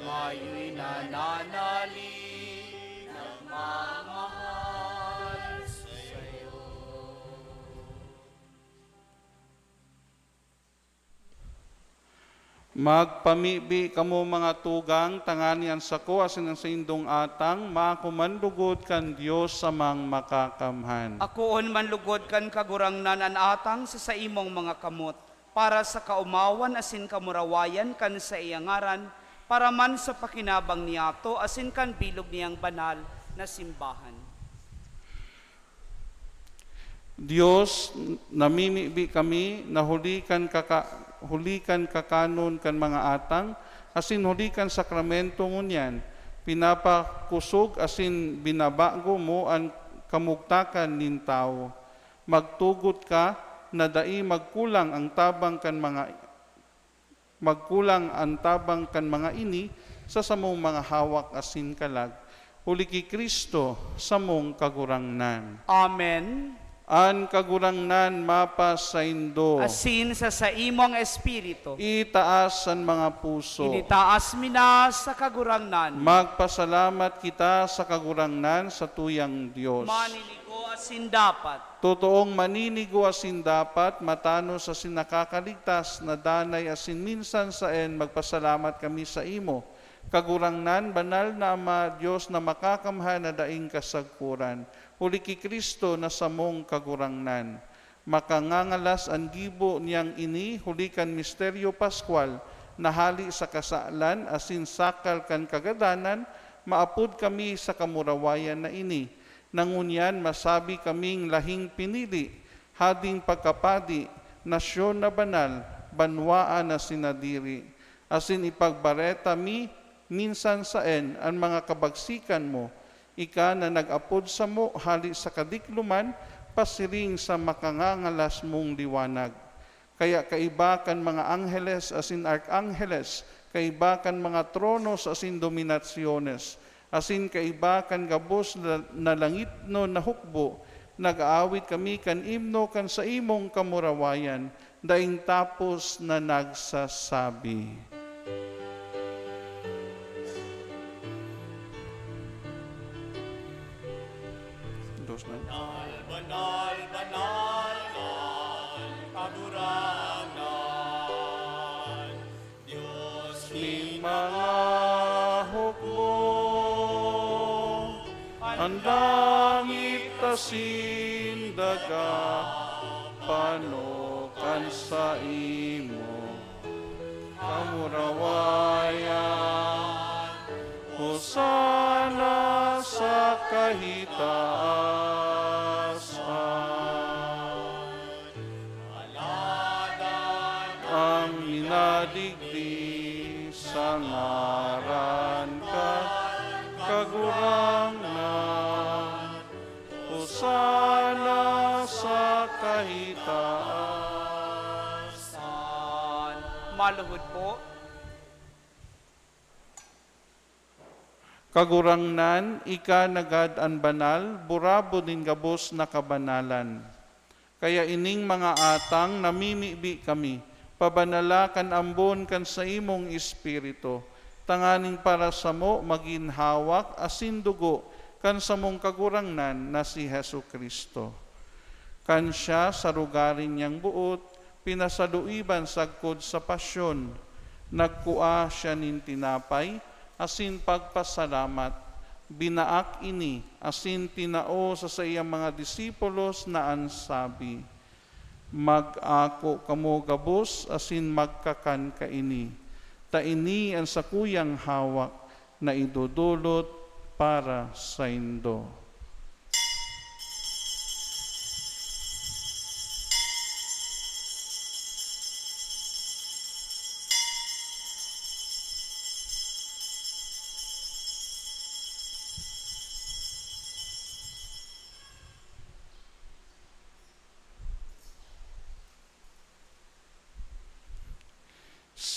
Mayo'y nananalig, nagmamahal sa'yo. Magpamibi kamo, mga tugang, tangani an sako asin an saindong atang maako man lugod kan Dios Amang Makakamhan. Akoon man lugod kan Kagurangnan an atang sa saimong mga kamot, para sa kaomawan asin kamurawayan kan saiyang ngaran, para man sa pakinabang niyato asin kan bilog niyang banal na simbahan. Dios, namimibi kami na huli kan kaka-, huli kan kakanon kan mga atang, asin huli kan sakramento ngunyan, pinapakosog asin binabago mo an kamugtakan nin tawo. Magtugot ka na dai magkulang ang tabang kan mga magkulang an tabang kan mga ini sa samong mga hawak asin kalag, huli ki Cristo, samong Kagurangnan. Amen. An Kagurangnan mapasaindo. Asin sa saimong espiritu. Itaas an mga puso. Initaas mi na sa Kagurangnan. Magpasalamat kita sa Kagurangnan, sa tuyang Dios. Maninigo asin dapat. Totoong maninigo asin dapat, matanos asin nakakaligtas na danay asin minsan saen magpasalamat kami saimo, Kagurangnan, banal na Ama, Dios na makakamhan na daing kasagkoran, huli ki Cristo na samong Kagurangnan. Makangangalas an gibo niyang ini huli kan misteryo paskwal na hale sa kasalan asin sakal kan kagadanan, maapod kami sa kamurawayan na ini. Na ngunyan masabi kaming lahing pinili, hading pagkapadi, nasyon na banal, banwaan na sinadiri, asin ipagbareta mi minsan saen an mga kabagsikan mo, ika na nag-apod samo hale sa kadikloman pasiring sa makangangalas mong liwanag. Kaya kaiba kan mga angheles asin arkangeles, kaiba kan mga tronos asin dominasyones, asin kaiba kan gabos na, na langitnon na hukbo, nag-aawit kami kan imno kan saimong kamurawayan, daing tapos na nagsasabi. Dos na. Banal, banal, banal, Kagurangnan, Dios nin mga hukbo, an langit asin daga pano kan saimo kamurawayan. Hosana sa kahitaasan. An minadigdi sa ngaran kan Kagurangnan, Hosana sa kahitaasan. Maluhod po. Kagurangnan, ika nagad an banal, burabod nin gabos na kabanalan. Kaya ining mga atang namimibi kami, pabanala kan ambon kan saimong Espiritu, tanganing para samo magin hawak asin dugo kan samong Kagurangnan na si Jesu-Cristo. Kan siya sarugarin niyang boot, pinasaluiban sagkod sa pasyon, nagkua siya nin tinapay, asin pagpasalamat, binaak ini asin tinao sa saiyang mga disipulos na an sabi, "Mag-ako kamo gabos asin magkakan kaini, ta ini an sakuyang hawak na idodolot para saindo."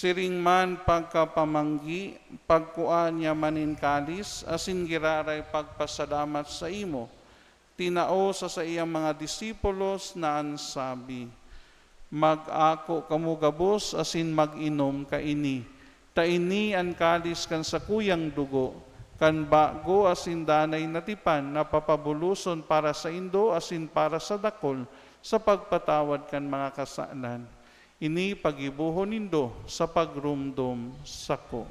Siring man pagkapamanggi, pagkua niya man nin kalis, asin giraray pagpasalamat saimo, Tinao sa saiyang mga disipulos na an sabi, "Mag-ako kamo gabos asin mag-inom kaini, ta ini an kalis kan sakuyang dugo, kan bago asin danay na tipan na papabuloson para saindo asin para sa dakul sa pagpatawad kan mga kasalan. Ini paggibohon nindo sa pagromdom sako."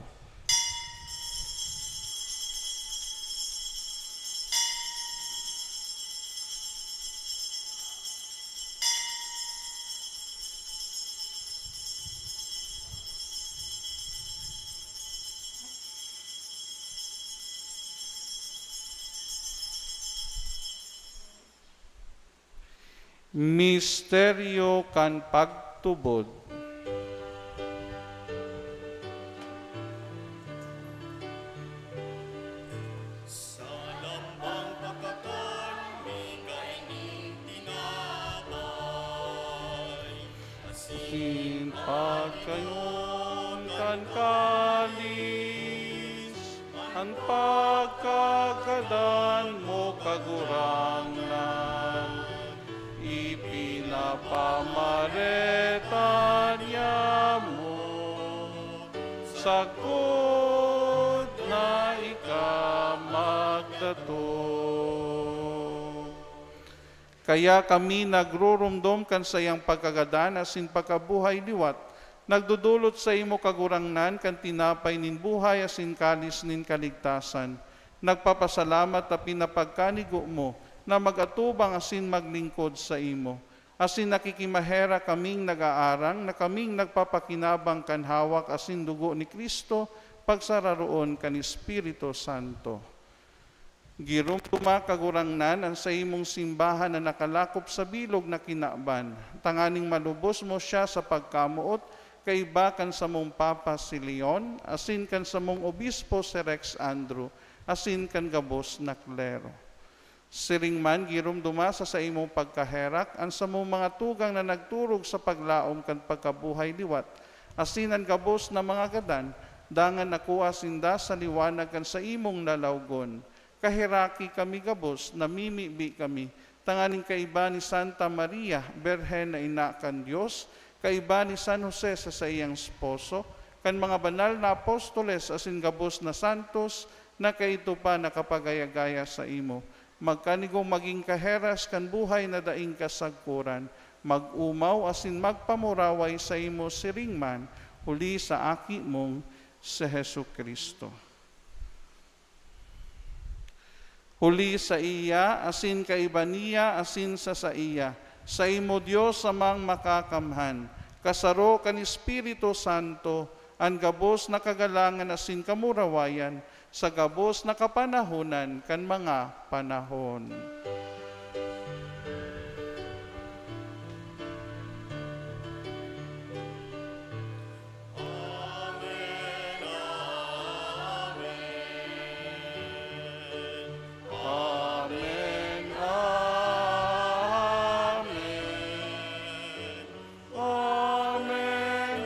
Misteryo kan pagtubod. Sa lambang pagkakan, mi kaining tinapay, asin pagkainom kan kalis, an pagkagadan mo, Kagurangnan, ipinapamareta niamo, sagkod na ika magdatong. Kaya kami nagruromdom kan saiyang pagkagadan asin pagkabuhay liwat, nagdodolot saimo, Kagurangnan, kan tinapay nin buhay asin kalis nin kaligtasan. Nagpapasalamat ta pinapagkanigo mo na mag-atubang asin maglingkod saimo. Asin nakikimaherak kaming nag-aarang na kaming nagpapakinabang kan hawak asin dugo ni Cristo, pagsararoon kan Espiritu Santo. Giromdoma, Kagurangnan, an saimong simbahan na nakalakop sa bilog na kinaban, tanganing malubos mo siya sa pagkamoot, kaiba kan samong Papa si Leon, asin kan samong Obispo si Rex Andrew, asin kan gabos na klero. Siring man, giromdoma sa saimong pagkaherak an samong mga tugang na nagturog sa paglaom kan pagkabuhay liwat, asin an gabos na mga gadan, dangan nakua sinda sa liwanag kan saimong lalawgon. Kaheraki kami gabos, namimibi kami, tanganing kaiba ni Santa Maria, Birhen na ina kan Dios, kaiba ni San Jose sa saiyang esposo, kan mga banal na apostoles asin gabos na santos na kaidto pa nakapagaya-gaya saimo, magkanigong magin kaheras kan buhay na daing kasagkoran, mag-omaw asin magpamuraway saimo siring man, huli sa Aki mong si Jesu-Cristo. Huli saiya, asin kaiba niya, asin sa saiya, saimo, Dios Amang Makakamhan, kasaro kan Espiritu Santo, an gabos na kagalangan asin kamurawayan, sa gabos na kapanahonan kan mga panahon. Amen, amen. Amen, amen. Amen,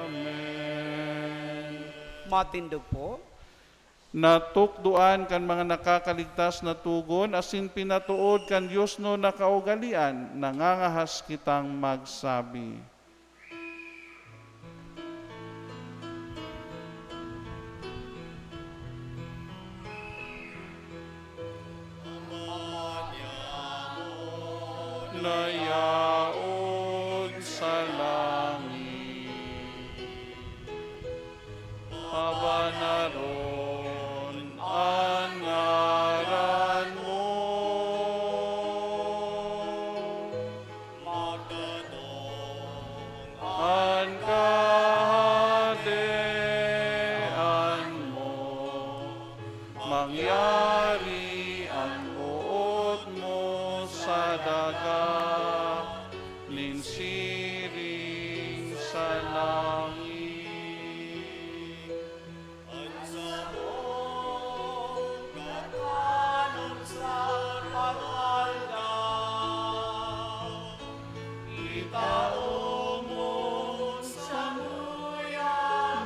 amen. Matindog po. Natukdoan kan mga nakakaligtas na togon asin pinatood kan diosnon na kaugalean, nangangahas kitang magsabi. Ama niamo na yaon sa langit, pabanaron an ngaran mo. Magdatong an Kahadean mo, mangyari an boot mo sa daga nin siring sa langit. An samong kakanon sa pag-aldaw, itao mo samuya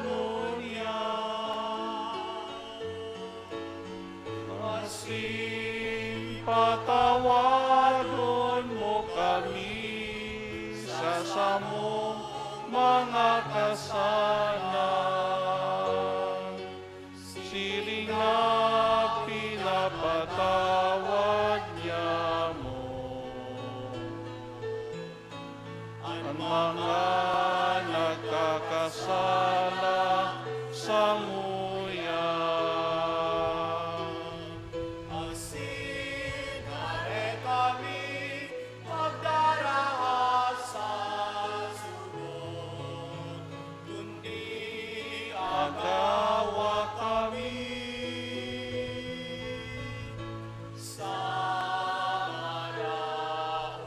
ngunyan. Asin patawadon mo kami sa samong mga kasalan, siring na pinapatawad niamo an mga nagkakasala samuya. Asin dai kami pagdaraha sa sugot, kundi agawa kami sa maraot.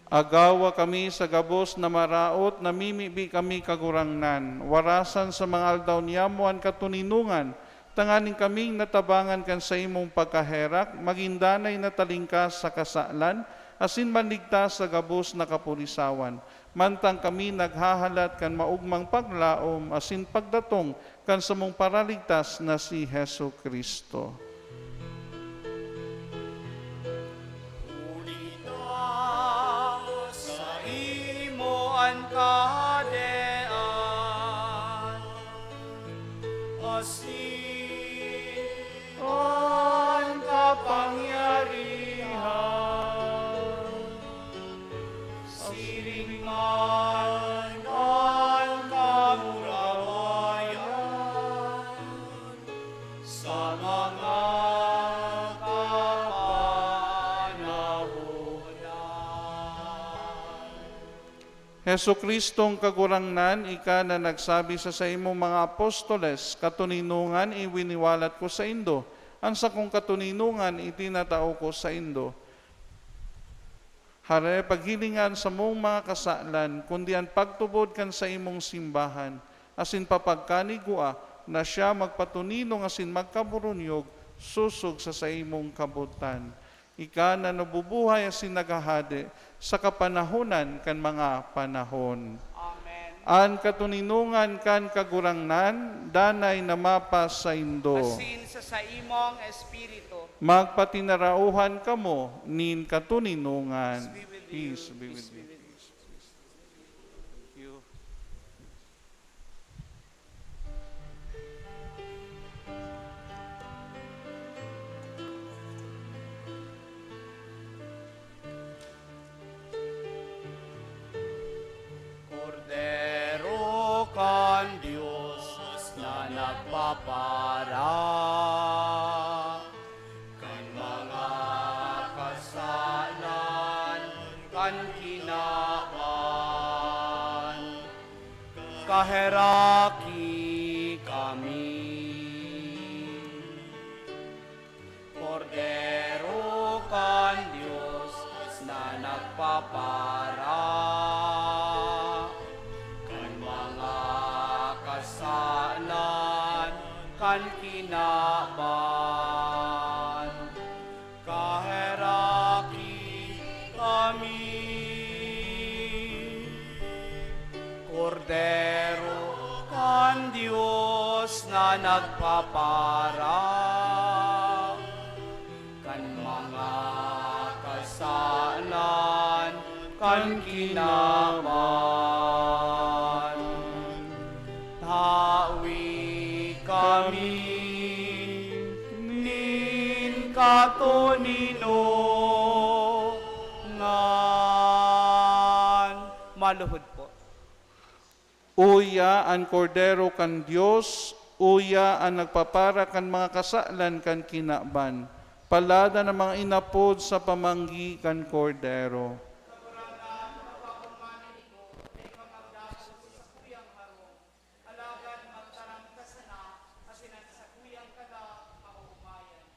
Agawa kami sa gabos na maraot, namimibi kami, Kagurangnan. Warasan sa mga aldaw niyamo an katoninongan, tanganing kaming natabangan kan saimong pagkaherak, magin danay na talingkas sa kasalan, asin manligtas sa gabos na kapurisawan. Mantang kami naghahalat kan maogmang paglaom asin pagdatong kan samong Paraligtas na si Jesu-Cristo. Huli ta saimo an kahadean, asin an kapangyarihan, siring man an kamurawayan sa mga kapanahonan. Jesu-Cristong Kagurangnan, ika na nagsabi sa saimong mga apostoles, "Katoninongan iwiniwalat ko saindo, an sakong katoninongan itinatao ko saindo." Hare, paghilinga an samong mga kasalan, kundi an pagtubod kan saimong simbahan, asin papagkanigwa na siya magpatoninong asin magkaburunyog sosog sa saimong kabotan. Ika na nabubuhay asin naghahade sa kapanahonan kan mga panahon. Amen. An katoninongan kan Kagurangnan danay na mapasaindo. Asin sa saimong espiritu. Magpatinarauhan kamo nin katoninongan. Peace be with you. Peace be with you. Thank you. Kordero kan Dios na nagpapara kan mga kasalan kan kinaban, kaheraki kami. Kordero kan Dios na nagpapara kan mga kasalan kan kinaban, kaheraki kami. Kordero kan Dios na nagpapara kan mga kasalan kan kinaban, tawi kami nin katoninongan. Maluhod po. Uya an Kordero kan Dios, uya an nagpapara kan mga kasalan kan kinaban. Palad an mga inapod sa pamanggi kan Kordero. Kagurangnan, mapapagmani nindo, dai ka magdadagos sa sakuyang harong, alagad magtaram ka sana, asin an sakuyang kalag maoomayan.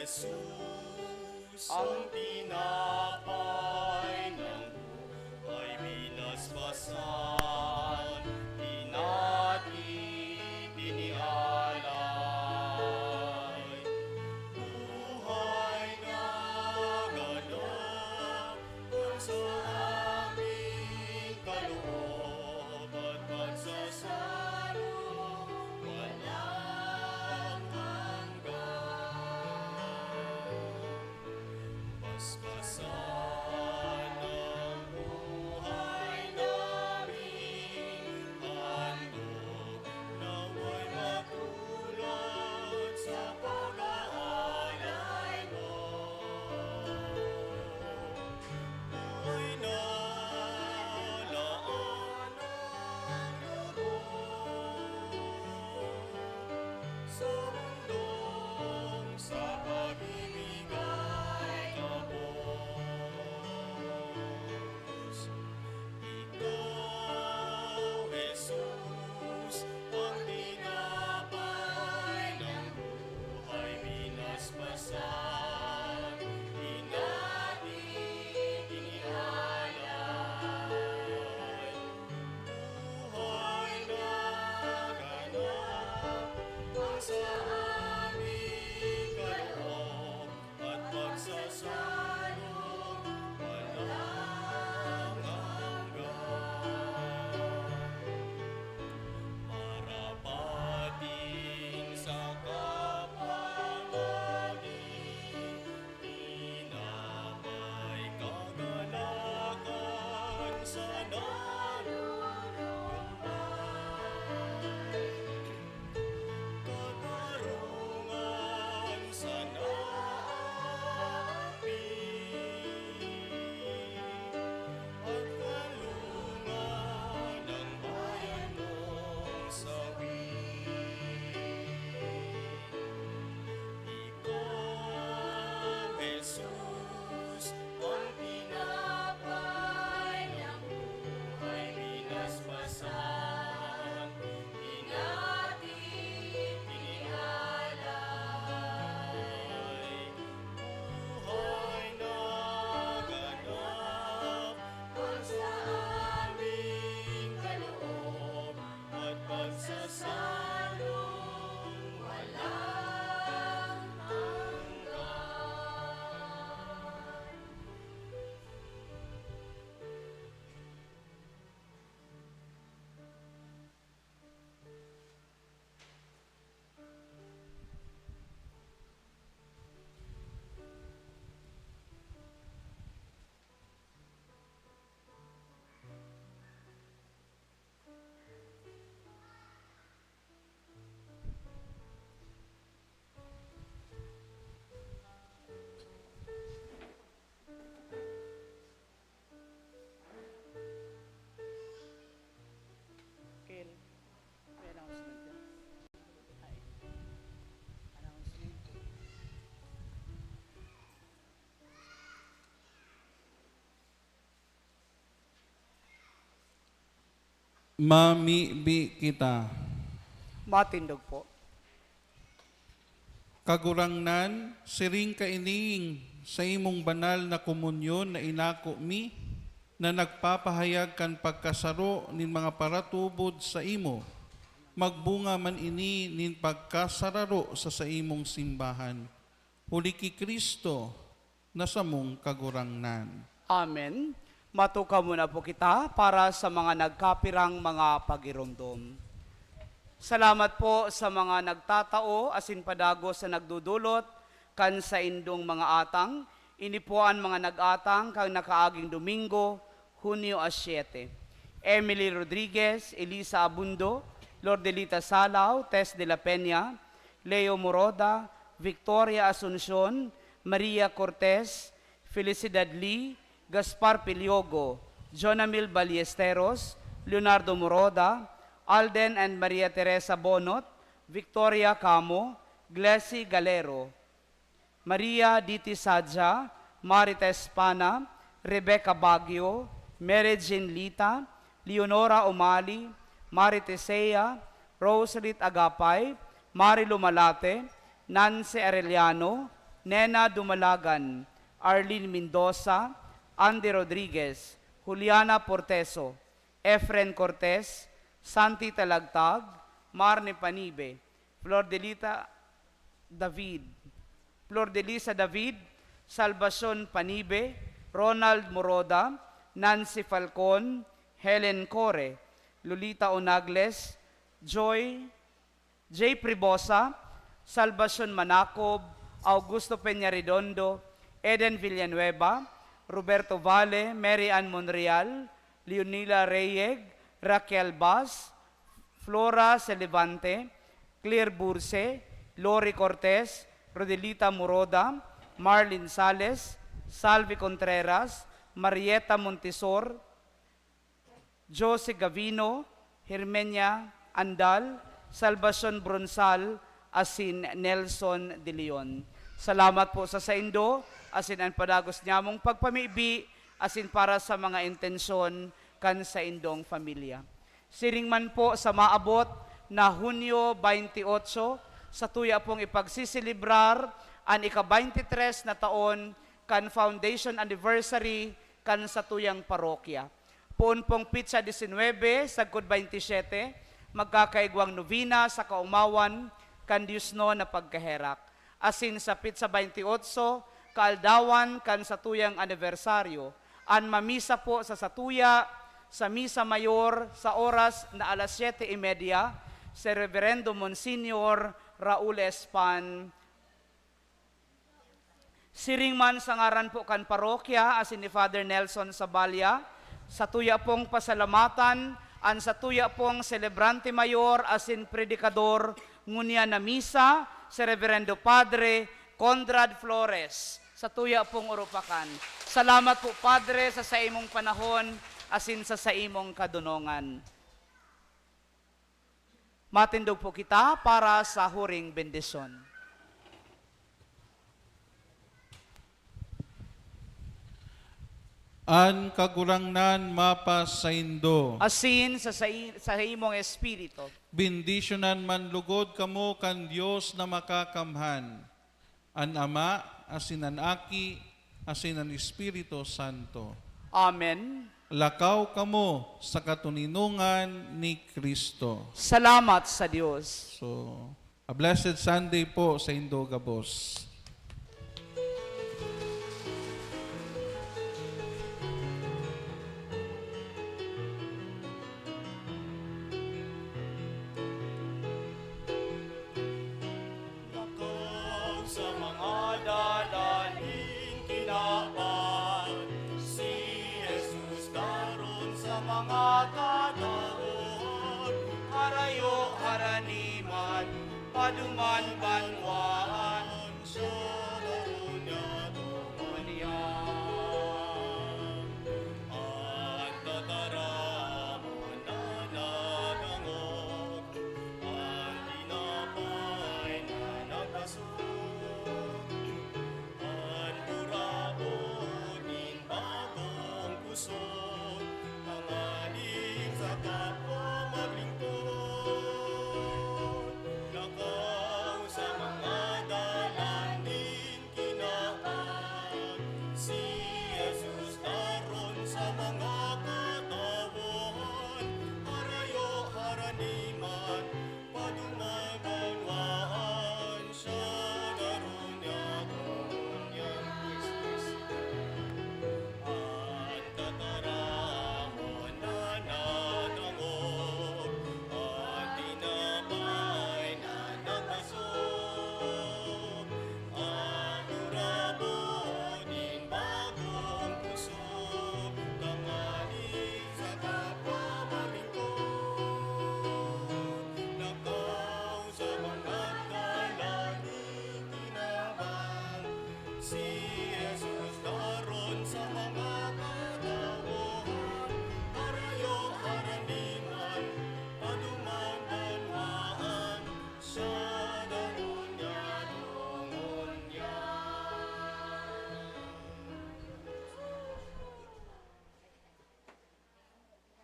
Jesus, ang tinapay ng buhay, pinaspasan, pinati, pinialay. Buhay na ganap ang sa aming kaloob at pagsasalo walang hanggan. Paspasan ang buhay naming handog, nawa'y matulad sa pag-aalay mo. Buhay na laan ang loob sa mundong sa pag-ibig ay tapos. Ikaw, Jesus, ang tinapay ng buhay, pinaspasan, pinati, pinialay. Buhay na ganap ang sa aming kaloob at pagsasalong walang hanggan. Marapating sa kapamagi, tinapay kagalakan sa nanunumbay. Katarungan sa naapi, at kalungan ng bayan mong sawi. Ikaw, Jesus, ang tinapay ng buhay, pinaspasan, pinati, pinialay. Buhay na ganap ang sa aming kaloob at pagsasalong walang hanggan. Kel, may announcement ka? Ay. Announcement. Mamibi kita. Matindog po. Kagurangnan, siring kaining saimong banal na komunyon na inako mi, na nagpapahayag kan pagkasaro nin mga paratubod saimo, magbunga man ini nin pagkasararo sa saimong simbahan. Huli ki Cristo, na samong Kagurangnan. Amen. Matukaw muna po kita para sa mga nagkapirang mga pagiromdom. Salamat po sa mga nagtatao asin padagos na nagdudulot kan saindong mga atang. Ini po an mga nag-atang kan nakaaging Domingo, Hunyo a siete. Emily Rodriguez, Elisa Abundo, Lordelita Salao, Tess de la Peña, Leo Moroda, Victoria Asuncion, Maria Cortez, Felicidad Lee, Gaspar Piliogo, Jonamil Ballesteros, Leonardo Moroda, Alden and Maria Teresa Bonot, Victoria Camo, Glessy Galero, Maria Diti Sadja, Marites Pana, Rebecca Baguio, Mary Jean Lita, Leonora Umali, Mari Tesea, Roselit Agapay, Mari Lumalate, Nancy Arellano, Nena Dumalagan, Arlene Mendoza, Andy Rodriguez, Juliana Porteso, Efren Cortez, Santi Talagtag, Marne Panibe, Flordelita David, Flordelisa David, Salvacion Panibe, Ronald Moroda, Nancy Falcon, Helen Core, Lolita Onagles, Joy, Jay Pribosa, Salvacion Manacob, Augusto Peña Redondo, Eden Villanueva, Roberto Valle, Mary Ann Monreal, Leonila Reyeg, Raquel Bas, Flora Celivante, Claire Burse, Lori Cortez, Rodelita Moroda, Marlin Sales, Salvi Contreras, Marieta Montisor, Josie Gavino, Hermenia Andal, Salvacion Bronsal, asin Nelson De Leon. Salamat po sa saindo, asin an padagos nyamong pagpamibi, asin para sa mga intensyon kan saindong pamilya. Siring man po sa maabot na Hunyo twenty-eight, satuya pong ipagsiselebrar an ika-twenty-three na taon kan foundation anniversary kan satuyang parokya. Poon pong petsa disinwebe, sagkod twenty-siyete, magkakaigwang nobena sa kaomawan kan diosnon na pagkaherak. Asin sa petsa twenty-eight, kaaldawan kan satuyang anibersaryo, an mamisa po sa satuya, sa Misa Mayor, sa oras na alas siyete y media, si Reverendo Monsignor Raul Espan. Siring man sa ngaran po kan parokya asin ni Father Nelson Saballa, satuya pong pasalamatan an satuya pong selebrante mayor asin predikador ngunyan na misa, si Reverendo Padre Conrad Flores, satuya pong urupakan. Salamat po, Padre, sa saimong panahon asin sa saimong kadonongan. Matindog po kita para sa huring bendisyon. An Kagurangnan mapasaindo. Asin sa sai-, sa imong espiritu. Bendisyonan man lugod kamo kan Dios na Makakamhan, an Ama, asin an Aki, asin an Espiritu Santo. Amen. Lakaw kamo sa katoninongan ni Cristo. Salamat sa Dios. So, a blessed Sunday po saindo gabos. Lakaw sa mga dala nin kinaban, si Jesus daron sa mga katawohan. Harayo, harani man, paduman banwa.